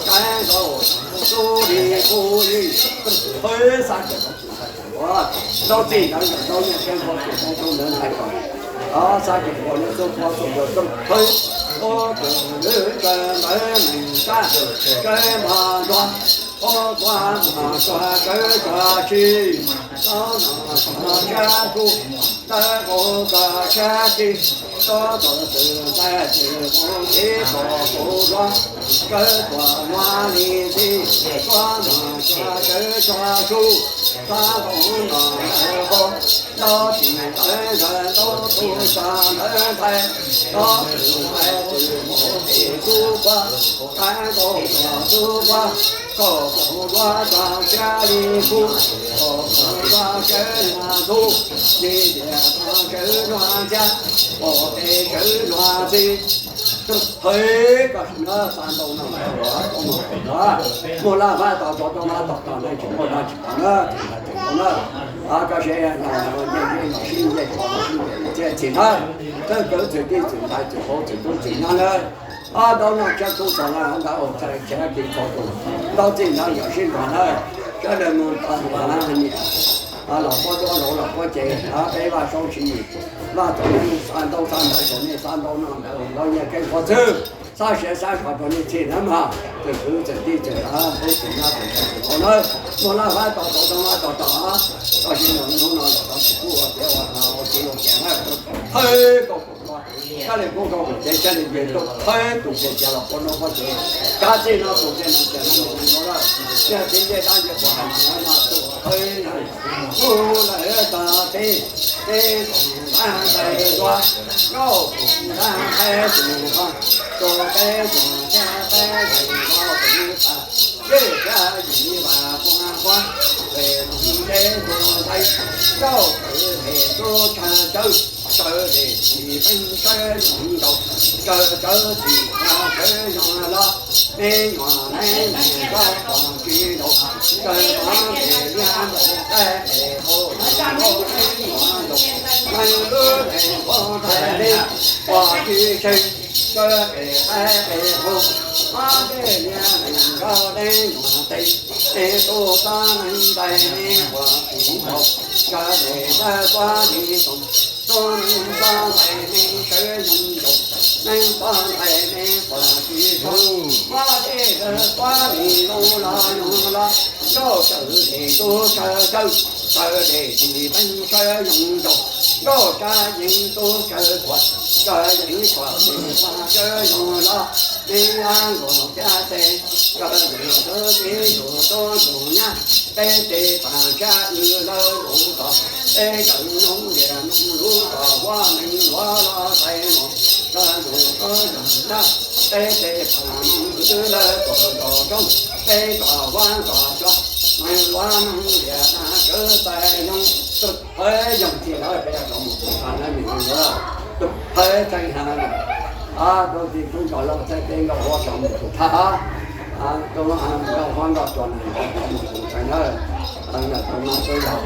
saib ntaus sub li kuv li, pwb xav kawg ntaub txim ntawd, ntaub txim ntawd nkawd ntaub nyias keeb puas twg, ntaub tub ntawd ntxhais kom, xab kev puas nyias xub kuab xub nkaus xub pwb, ub kawg lwb kawg ntawd nees sab, sawv mos ntsuag, ub kuab mos tsuag sawv tsuag tsi, tsob no tsuag tshiab sub, ntawd hauv tsuag tshiab kis, tsob txwm ntxais txwm hauv kev txom kuv luag, sawv tsuag luag li txi, kuab mos tsuag sawv tsuag sub, tsob hauv no ntawd hauv, ntaub txim ntawd nkawd ntaub tub tso ntawd ntxhais, ntaub txwm ntxhais txwm hauv pem sub kuab, saib ntaus tsuag sub kuab, kaum kaum luag tsuag tshiab li kub, kaum kaum luag sawv luag ntxub, li tias tsuag sawv luag ntxhiab, pom pem sawv luag txi. Hawv, koj sim na, xav ntau no, muaj laj vab tau tau, tau vab tau tau, neeg tsis muaj dab tsis pom na, tseem ntau na. Koj sim no, nce nce los sib nce, los sib nce, thiaj txim na. Thawj kawg txwm tij txwm ntxhais txwm hauv txwm tub txwm nyab na. Ob ntaub noj tshiab kub txog na, ntawd ua txhais tshiab kis txog tus, ntaub txij ntawd yog sib nrog na. Sawv daws mus tau ntuas na niam, los puab duab laug los puab ceg, peb Vaj Saub Tshiv Yis, Vaj txom nyem, xav ntaub xav ntawv txom nyem, xav ntaub noj ntawv ua ntaub nyiaj keeb qhov txwg, xav siav xav kho rau nej txhij na mas, txwm kwv txwm tij txwm ntxhais tub txwm nyab txwm ntxhais txwm hauv na. Muaj laj vab tau tau, tau vab tau tau, koj sim no hnub no los tau tsis kub ua tiav ua txiv ua cas na. Thawj koj pum ua, koj li kub koj pum cev, koj li nce tuaj thawj tus ces cas los puab nub puab ceg, kav txij no tus ces no ces no mus no lawm, yog txiv ncej dab ncej quas hais no mas tus thawj na. Kuv lawv tog teb, teb koom nrag ntais dua, nkauj koom nrag ntais tus qhov, tus teb tus thiab teb tus no tus tas, yej thiab yim vam puag huab, pem tus teb tus ntxhais, nkauj kawg pem tub tsawg tsawg, tsawg dej tsis peeb sawv yoog nkaus, tsawg tsawg txim qhov sawv yoog los, neb nyuam neb neeg koj pom tsis nkaus, tsawg mov pem liab npaum qaib pem hau, neb nyuam nkaus, neeg lub neeg npaum ntais li, pom tsis tshee, tsawg pem qaib pem hau, mob dej liab neeg nkaus neb nyuam tes, neb tub txhob neeg ntais neb pom tsis nkaus, tsawg dej tsawg kuab li toom, tub neeg txhob ntais neb sawv yoog nkaus, neeg txhob ntais neb pom tsis tshee, mob dej tsawg kuab li lub los yoog los, nkauj tsawg dej tub tsawg tsawg, tsawg dej tsis peeb sawv yoog nkaus, nkauj tsawg yeeb tub tsawg kuam, tsawg yeeb kuam tsis peeb sawv yoog los, neb ab nkaus thiab tes, tsawg yeeb tub txiv yug tub yug nyab, peb tes pam sab wb lawv lub zos, peb kawm noob lias noog lub zos, huab neeg luav los sai mos, tsawg yug tub yug nyab, peb tes pam noog wb lawv kom nrog roob, peb kom huab kom cua, neeg luav noog lias na kawv txais yoog, tus thawj yoog txij lawm peb yog rov mus tus thawj na nws tus thawj txheej ha, tus txiv tub nrog lauj txhais tes nkauj huab rov mus tus thawj, tus nkauj huab nkauj cua neeg rov mus tus thawj na, tus no xwb yog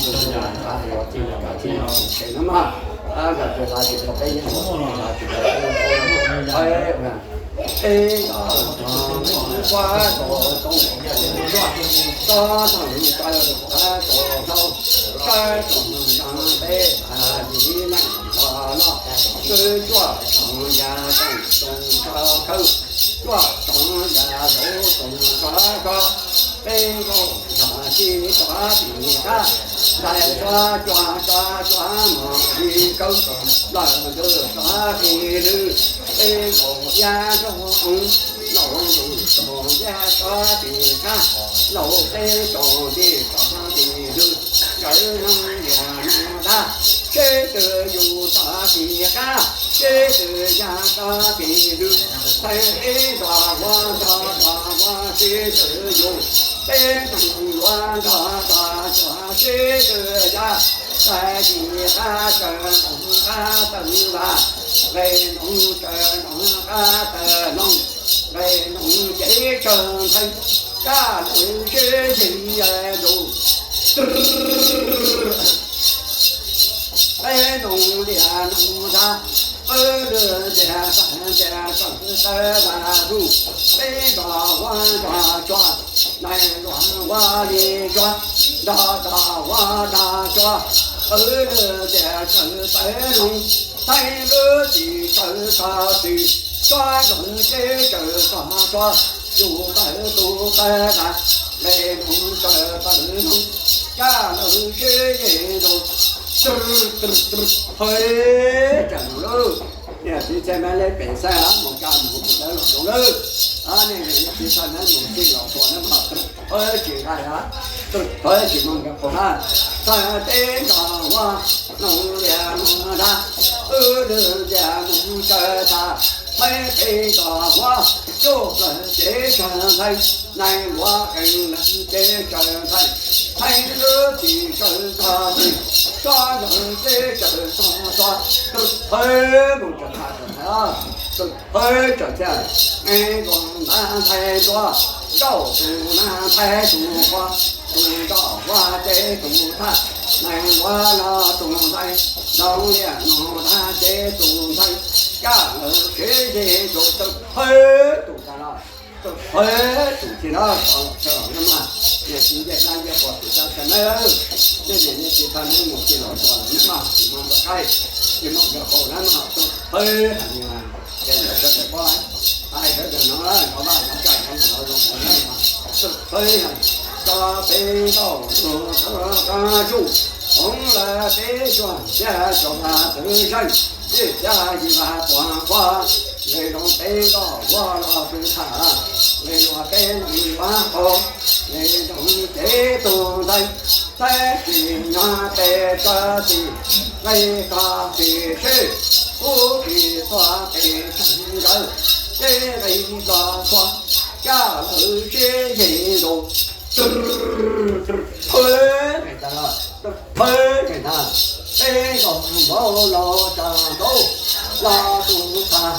tus thawj ua txij los txij no tus tsev na mas, nkawd tsis lav tsis tau peb yeej ua tsis lav tsis tau peb ua thawj, peb nkauj huab kom txooj txob txoog li tawg thawj kom tau sawb txoog zoo peb tas yim neej Tog los, wb cuaj tsoom yas toom toom tso khawb, cuaj tsoom yas zaum toom tso kho, peb nkaus yog sib tso tim qab, ntais tso cua tso tso mos li kawg, nplawm ntws tso qis lwg, peb nkaus yaj nrog oo, laus ntuj tsoom yaj tso tim qab, laus peb tsoom nti tso tim lwg, nkawd noog lias noog dab, seb twg yus tso tim qab, seb twg yaj tso tim lwg, thaij peb nrog ua nrog tso ua seb twg yus, peb noog luag nrog tso tso seb twg yaj, thaij tim qab tsaws ntoo qab tawg vas, nqe ntoo tsaws ntoo qab tawg noog, nqe ntoo cev tsaws ntxhee, kaj lawm seb yeg ntus. Peb noog lias noog dab, peb lwg ntias tag ntias tawm tawb vas lug, peb nrog ua nrog tso, nais luag ua li tso, nrog nrog ua nrog tso, peb lwg ntias tawm tawb noog, thaij lub txim tsaws txog txim, tso zoov seb tsaws txog tso, yus tawm tus tawb vas, nqe noog tsaws tawm noog, kaj lawm seb yeg ntus. Hawv, tsam no lawm, niam txiv txhia mab leb pem xaij mus kaj mus kuv dawb los zoo lawm. Nej niam txiv txhia mab mus txij los txhua na mas, hawv tsis nqaij, hawv tsis muaj nqaij qhov na. Txog peb nrog ua, noog lias noog dab, wb lwg ntias noog tsaws tag, thaij peb nrog ua, cuj plaws cev tsaws ntxhee, nais luag qee leeg cev tsaws ntxhee, thaij lub txim tsaws txog txim, tso zoov seb tsaws txog tso, hawv mus tsaws tag tsaws ntxhee, hawv tsaws txhia, nqe nkaus nab ntxhais ntua, nrauj tus nab ntxhais tus qua, tus nrauj qua cev tus thaj, nais luag los tus ntxhais, noog lias noog dab cev tus ntxhee, kaj lawm seb yeg ntus, hawv tus tag los, hawv tus tsis los tso los tso na mas, niam txiv ncej dab ncej qhua tsis tau txhia na, nej niam nej txiv txhia mab mus txij los txhua na mas tsis muaj nqaij, tsis muaj nqaij qhov na mas, hawv hais tias, ces ntawd sawv daws paub, hais sawv daws no, qhov vaj qhov tsev qhov ntawd los zoo qhov na mas, hawv, tso peb nrauj tus qab zuj, hmoov lawm peb cuag txhiab xyoo mas twv zeej, yij txhiab yim mas puas nqua, nqe zoo peb nrauj ua los tw tham, nqe luag peb noog luag qhov, nqe nroo cev tus ntxhais, thaib tsis nyob peb tso txim, nqe koj tsis sib, kuv tsis txhua peb tseem nkawd, seb nqe koj txhua, kaj lawm seb yeg ntus. Hawv, peb nkaus npaum laus tsa ntaub, los tus txha,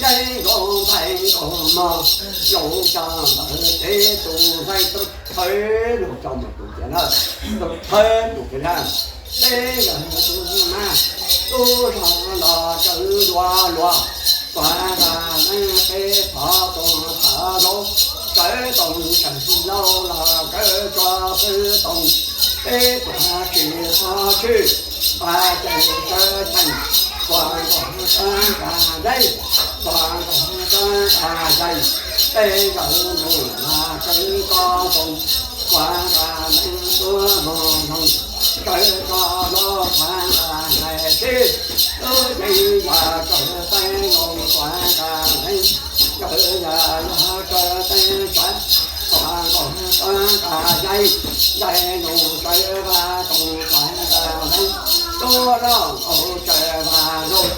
yeeb nkaus nplaig nkaus mog, laus tsa ntawd peb tus ntxhais, hawv, laus tsa mus tus tias na, hawv tus tias na, peb yog tus mas, tub zog los tsawv dua luag, tuav tas neeb peb phov tus tham laub, tsawv toom tsawv laub los kawg tso xwb toom, peb tuav tsis txhob tshwj, pas cees tsawv cheem, tuav nkaus tsawv tas yeeb, tuav nkaus tsawv tas yees, peb nkawd mus los tsawv tso toom, tuav tas neeb tuav mus noog, tsawv tso laub tuav tas yees sib, lub yeeb yog tsawv teeb laus tuav tas neeb, tsawv yog luag tsawv teeb tsawv, tuav nkaus tsawv tas yeeb, ntais nus tsawv vaj toom tuav tas neeb, tub loj nkaus tsawv vaj laug,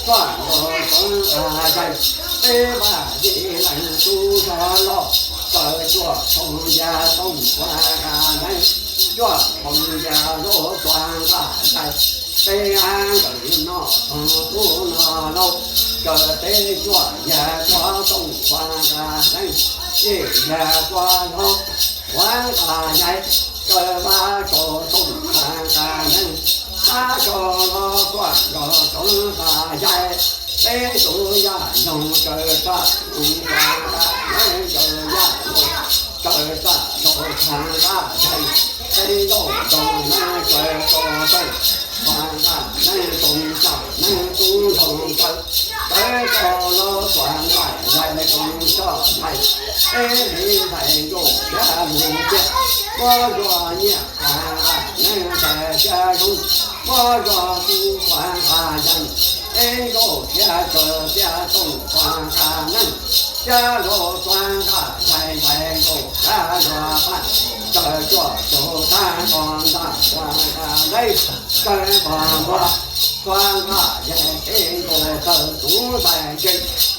tuav nkaus tsawv tas yees, peb vaj yim leeg tub zog loj, tsawv cuaj thooj yas toom tuav tas neeb, cuaj thooj yas laug tuav tas yees, peb nkawd noj thooj tub noj laug, tsawv peb cuaj yas tuav toom tuav tas neeb, yim yas tuav laug tuav tas yees, tsawv pab rau toom tuav tas neeb, pab rau laug tuav nkaus tsawv tas yees, peb tus yaj nyoog tsawv tsa nus tuav tas neeb, tsawv yaj nyoog tsawv tsa laug tuav tas yees, peb nkauj ntoos neeb tsawv tso toom, Tuam nqaj neeg tsoom tsav neeg tub zoo tawv, tawv tau los tuam nqaj yais tsoom tsav yais, peb li ntxhais nkauj thiab lus tiag, muab zog nyiaj tuam nqaj neeg ntxhais thiab zoo, muab zog tub tuam nqaj yais, peb nkauj thiab tsaws thiab tooj tuam nqaj neeg, thiab los tuam nqaj yais ntxhais nkauj thiab zog paj, tsaws cuaj caug tag nrho ntaj tuam nqaj neeg, tsaws tuam nqaj, tuam nqaj yais peb nkauj tsaws tub ntxhais ntse,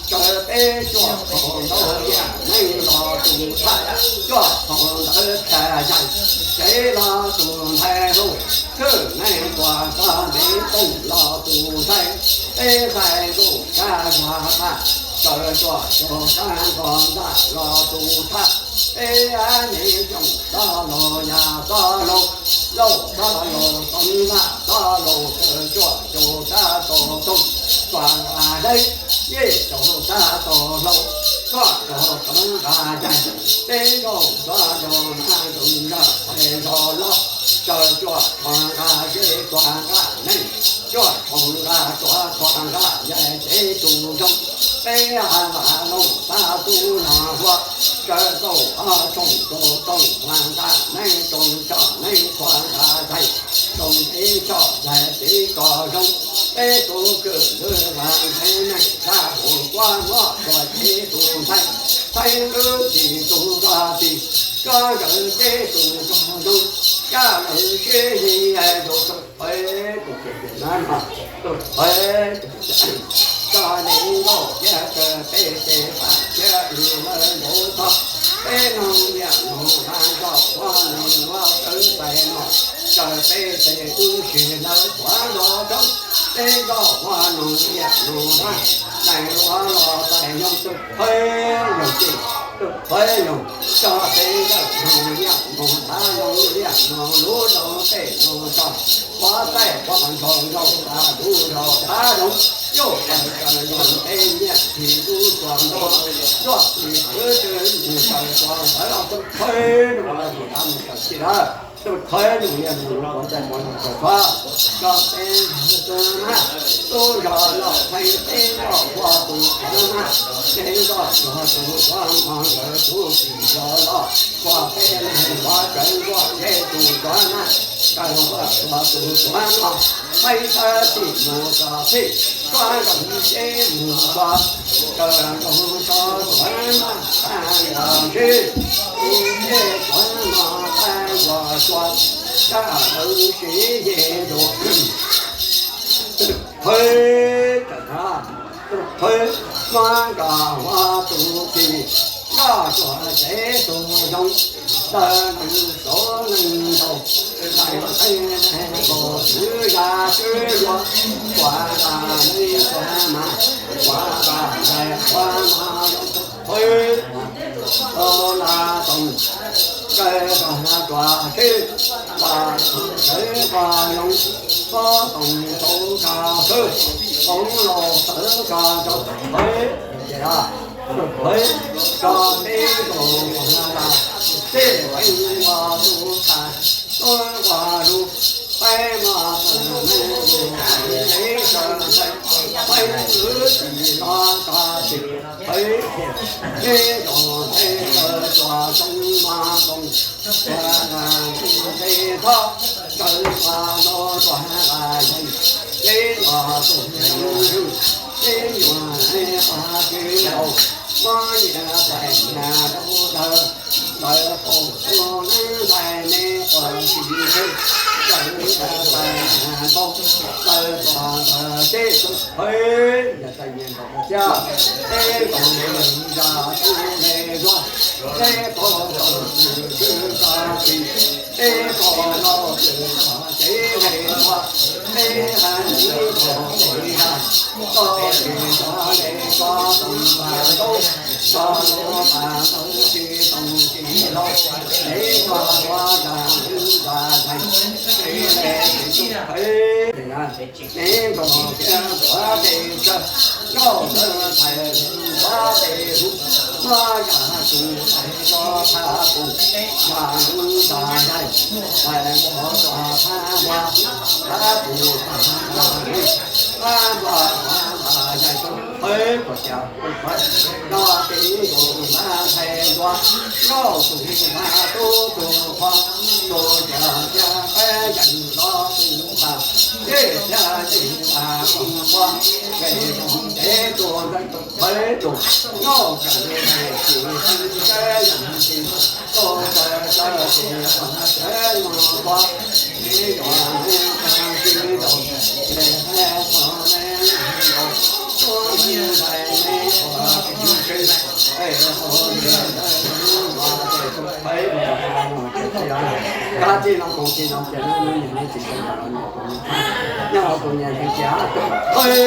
tsaws peb cuaj caug ntau yam neeg los tus thaj, cuaj caug ntawd thiaj yais, tsev los tus ntxhais hluas, khwj neeg tuam txog ntev tooj los tus ntxhais, peb ntxhais nkauj thiab zog paj, tsaws cuaj caug tag nrho ntaj los tus thaj, peb me xyoos txoj laug yaj txoj laug, lauj txoj laug txoov ntxaj txoj laug, tsaws cuaj caug tag tau tooj, tuam nqaj neeg, yim caug tag tau hlau, cuaj caug txoov nqaj yais, peb nkauj txoj laug naj zoo zaj pais zog loj, tsaws cuaj caug nqaj yais tuam nqaj neeg, cuaj caug nqaj tuam tuam nqaj yais tsev tus zoo, peb a vas looj tag tub los hua, tsaws tau ob rooj tau tooj tuam nqaj neeg, tsoom tsav neeg tuam nqaj yais, tsoom peb tsav yais tsev tso zoo, peb tus kwj lwj vas ntxhais neeg tag hauv kuab muab tuam tsev tus ntxhais, txhais lwb txim tus zog txim, koj nkawd tsev tus zog zoo, kab lawv sib li yais rau tus qhawv tus tsev na, tus qhawv tus tsev, tso neeg nkauj thiab tsaws peb tsev paj thiab lwm lawv nkaus txog, peb noog niam noog dab nrog ua noog ua tawv tais no, tsaws peb tsev wb sib lawv tuav nrog roob, peb nrog ua noog niam noog dab, neeg ua los tais nyoog tus qhawv yog tsev, tus qhawv yog tso peb nkawd noog niam noog dab noog niam noog lub noog tej noog tso, ua taij ua nrog nrog dab lub nrog dab zoo, yog tais kawg zoo tej niam tsis lub tuam nrog, yog tsis khwv tsis mus tawm tuam ntawd los tus qhawv zoo los tus dab mus tawm tsis lawm. Tus qhawv zoo niam mus los tais mos los tawm tuaj, tso peb tus na, tub zos los txhais peb nrog ua tus qhawv na, peb nrog ua tus qhawv mos nkawd tus tsis zos los, ua peb leeg ua tawv nkuaj peb tus tuav na, tawv nkuaj ua tus tuav no, txhais tawv txim mus tso txhij, tuav nrog seb mus tso, tawv nrog tso tuav na, tag nkuaj ntsib, tus txhij tuav no tag nkuaj tso, tsa lawv siv yej ntuas. Tus qhawv tawm tag, tus qhawv muab nkag ua tus txhij, nkag tsuag tsev tus zoo, ntawm neeg txoov neeg ntau, ntawm neeg neeg kaum tswv zaj tswv yuav, ua zaj neeg txuag mas, ua zaj ntxhais ua mas zoo tus qhawv. Tau la toom, kawg tog na tsuas sib, la toom sawv tog zoo, txhob toom tau kag khwb, toom los sawv tog rau qhawv, ces tus qhawv tso peb nkaus na, tej peb ua tus tag, tuaj ua lus, peb mos tawm neeg lus, peb sawv ntxhais, peb wb tsis los tso tsis, peb, peb zoo ntxhais tsuas zoo mos toom, tsuas zoo ntsej thoj, tsuas zoo los tsuas yeej, peb los tus zoo zwj, peb nyuam neeg pab tsis laus, muab nyias pais nyias rau ntawd, ntawd qaum tus neeg ntxhais me quas tsis tseg, ntawd ntawd pais nyias ntau, ntawd tsuas ntawd seb tus qhawv, nyias pais nyias nkaus thiab, peb nkaus zaj tus le zuag, peb qaum tus swm swm zaj txhij, peb qaum laus txwm txog tsev le tuag, peb hais ib nkaus peb zaj, tau tsis zog le tso toom tas ntaub, tso lus tas ntaub tsis toom tsis laus, peb tuaj ua zaj hwv zaj zeeg, peb le peb tus qhawv, peb nkaus thiab tuav peb tsawg, nkauj thawj ntxhais tuav peb hu, muab zaj Tus tais ko thab tus, mas lub nta yaig, tais ko thab ua, thab tus thab ua, thab ua thab ua yaig tus, peb puas cas tus peb, noj peb tus mas nthe ntua, noj tus mas tub tus qhua, tus cas cas peb yeej los tus tas, yej cas yeej tas tus qhua, ces tus tes tus ntawd tus peb tus, noj kas nthe tsis tsis teb yeej tsis, tus tas tas tsis tas teb no tua, tsis yuav tsis tau, tsis tau tsis tau, tuab ntxhais me ua tsis tsis, es ua li ntawd mas ces tus peb tus, kab tij no mus tsis no ces lub niag ne tsis tau tas los nyuam qhuav nyob hauv tus niag ntxhais tias tus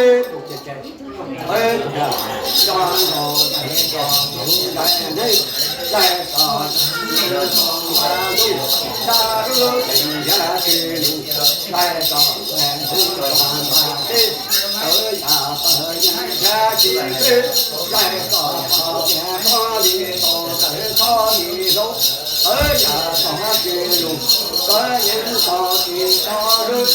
peb tus ces ces, peb tus yog nkaus tais ko tus ntxhais ne, tais ko tais ko ntawd lub teem yam tsis lus, tais ko tais ko ntawd teb, tawv yam tawv yeej yam tsis teb, tais ko txog tias txhob li tau tawv txhob li lub, tawv yam txog tsis lus, tawv yeej txog tsis tau lub,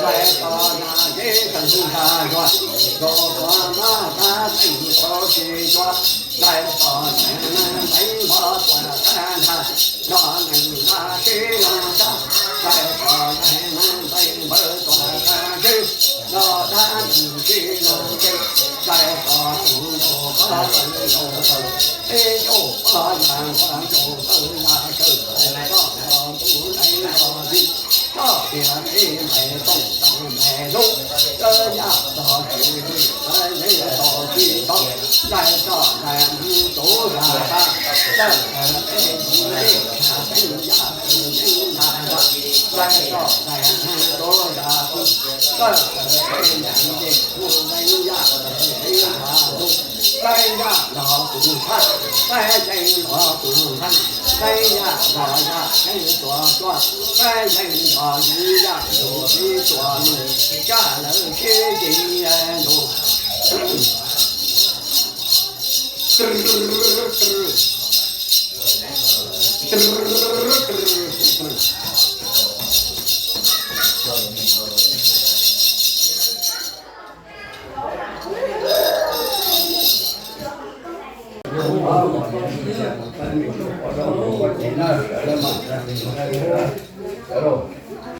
tais ko yam teb tawv ntag yog, nkaus ko mab tab tsis tau tsis tau, tais ko tais neeg ntev npawg tuam tag ntag, nrog neeg nrog teb nrog tag, tais ko tais neeg ntev npawg tuam tag ntsej, nrog dab neeg teb nrog teb, tais ko tus nkaus ko tawv nkaus tawv, teb nkaus ko yam nkaus nkaus tawv yam tawv, tais ko tus neeg nkaus tib, txoj tias teb ntev tooj tawv ntev lub, tawv yam txog tsis lus, tawv yeej txog tsis tau, tais ko tais neeg tus yam tas, tawv tawv teb yeej teb tshaj teb yam tawv yeej tas tas, tais ko tais neeg tus yam tas, tawv tawv teb yam ces kuj yeej yam tawv yeej tas lus, teb yam los kuj thaj, teb yeej los kuj thaj, teb yam los yam yeej tuaj tuaj, teb yeej los yeej yam lus tib tuaj lus, tsa lawv sib nce lus.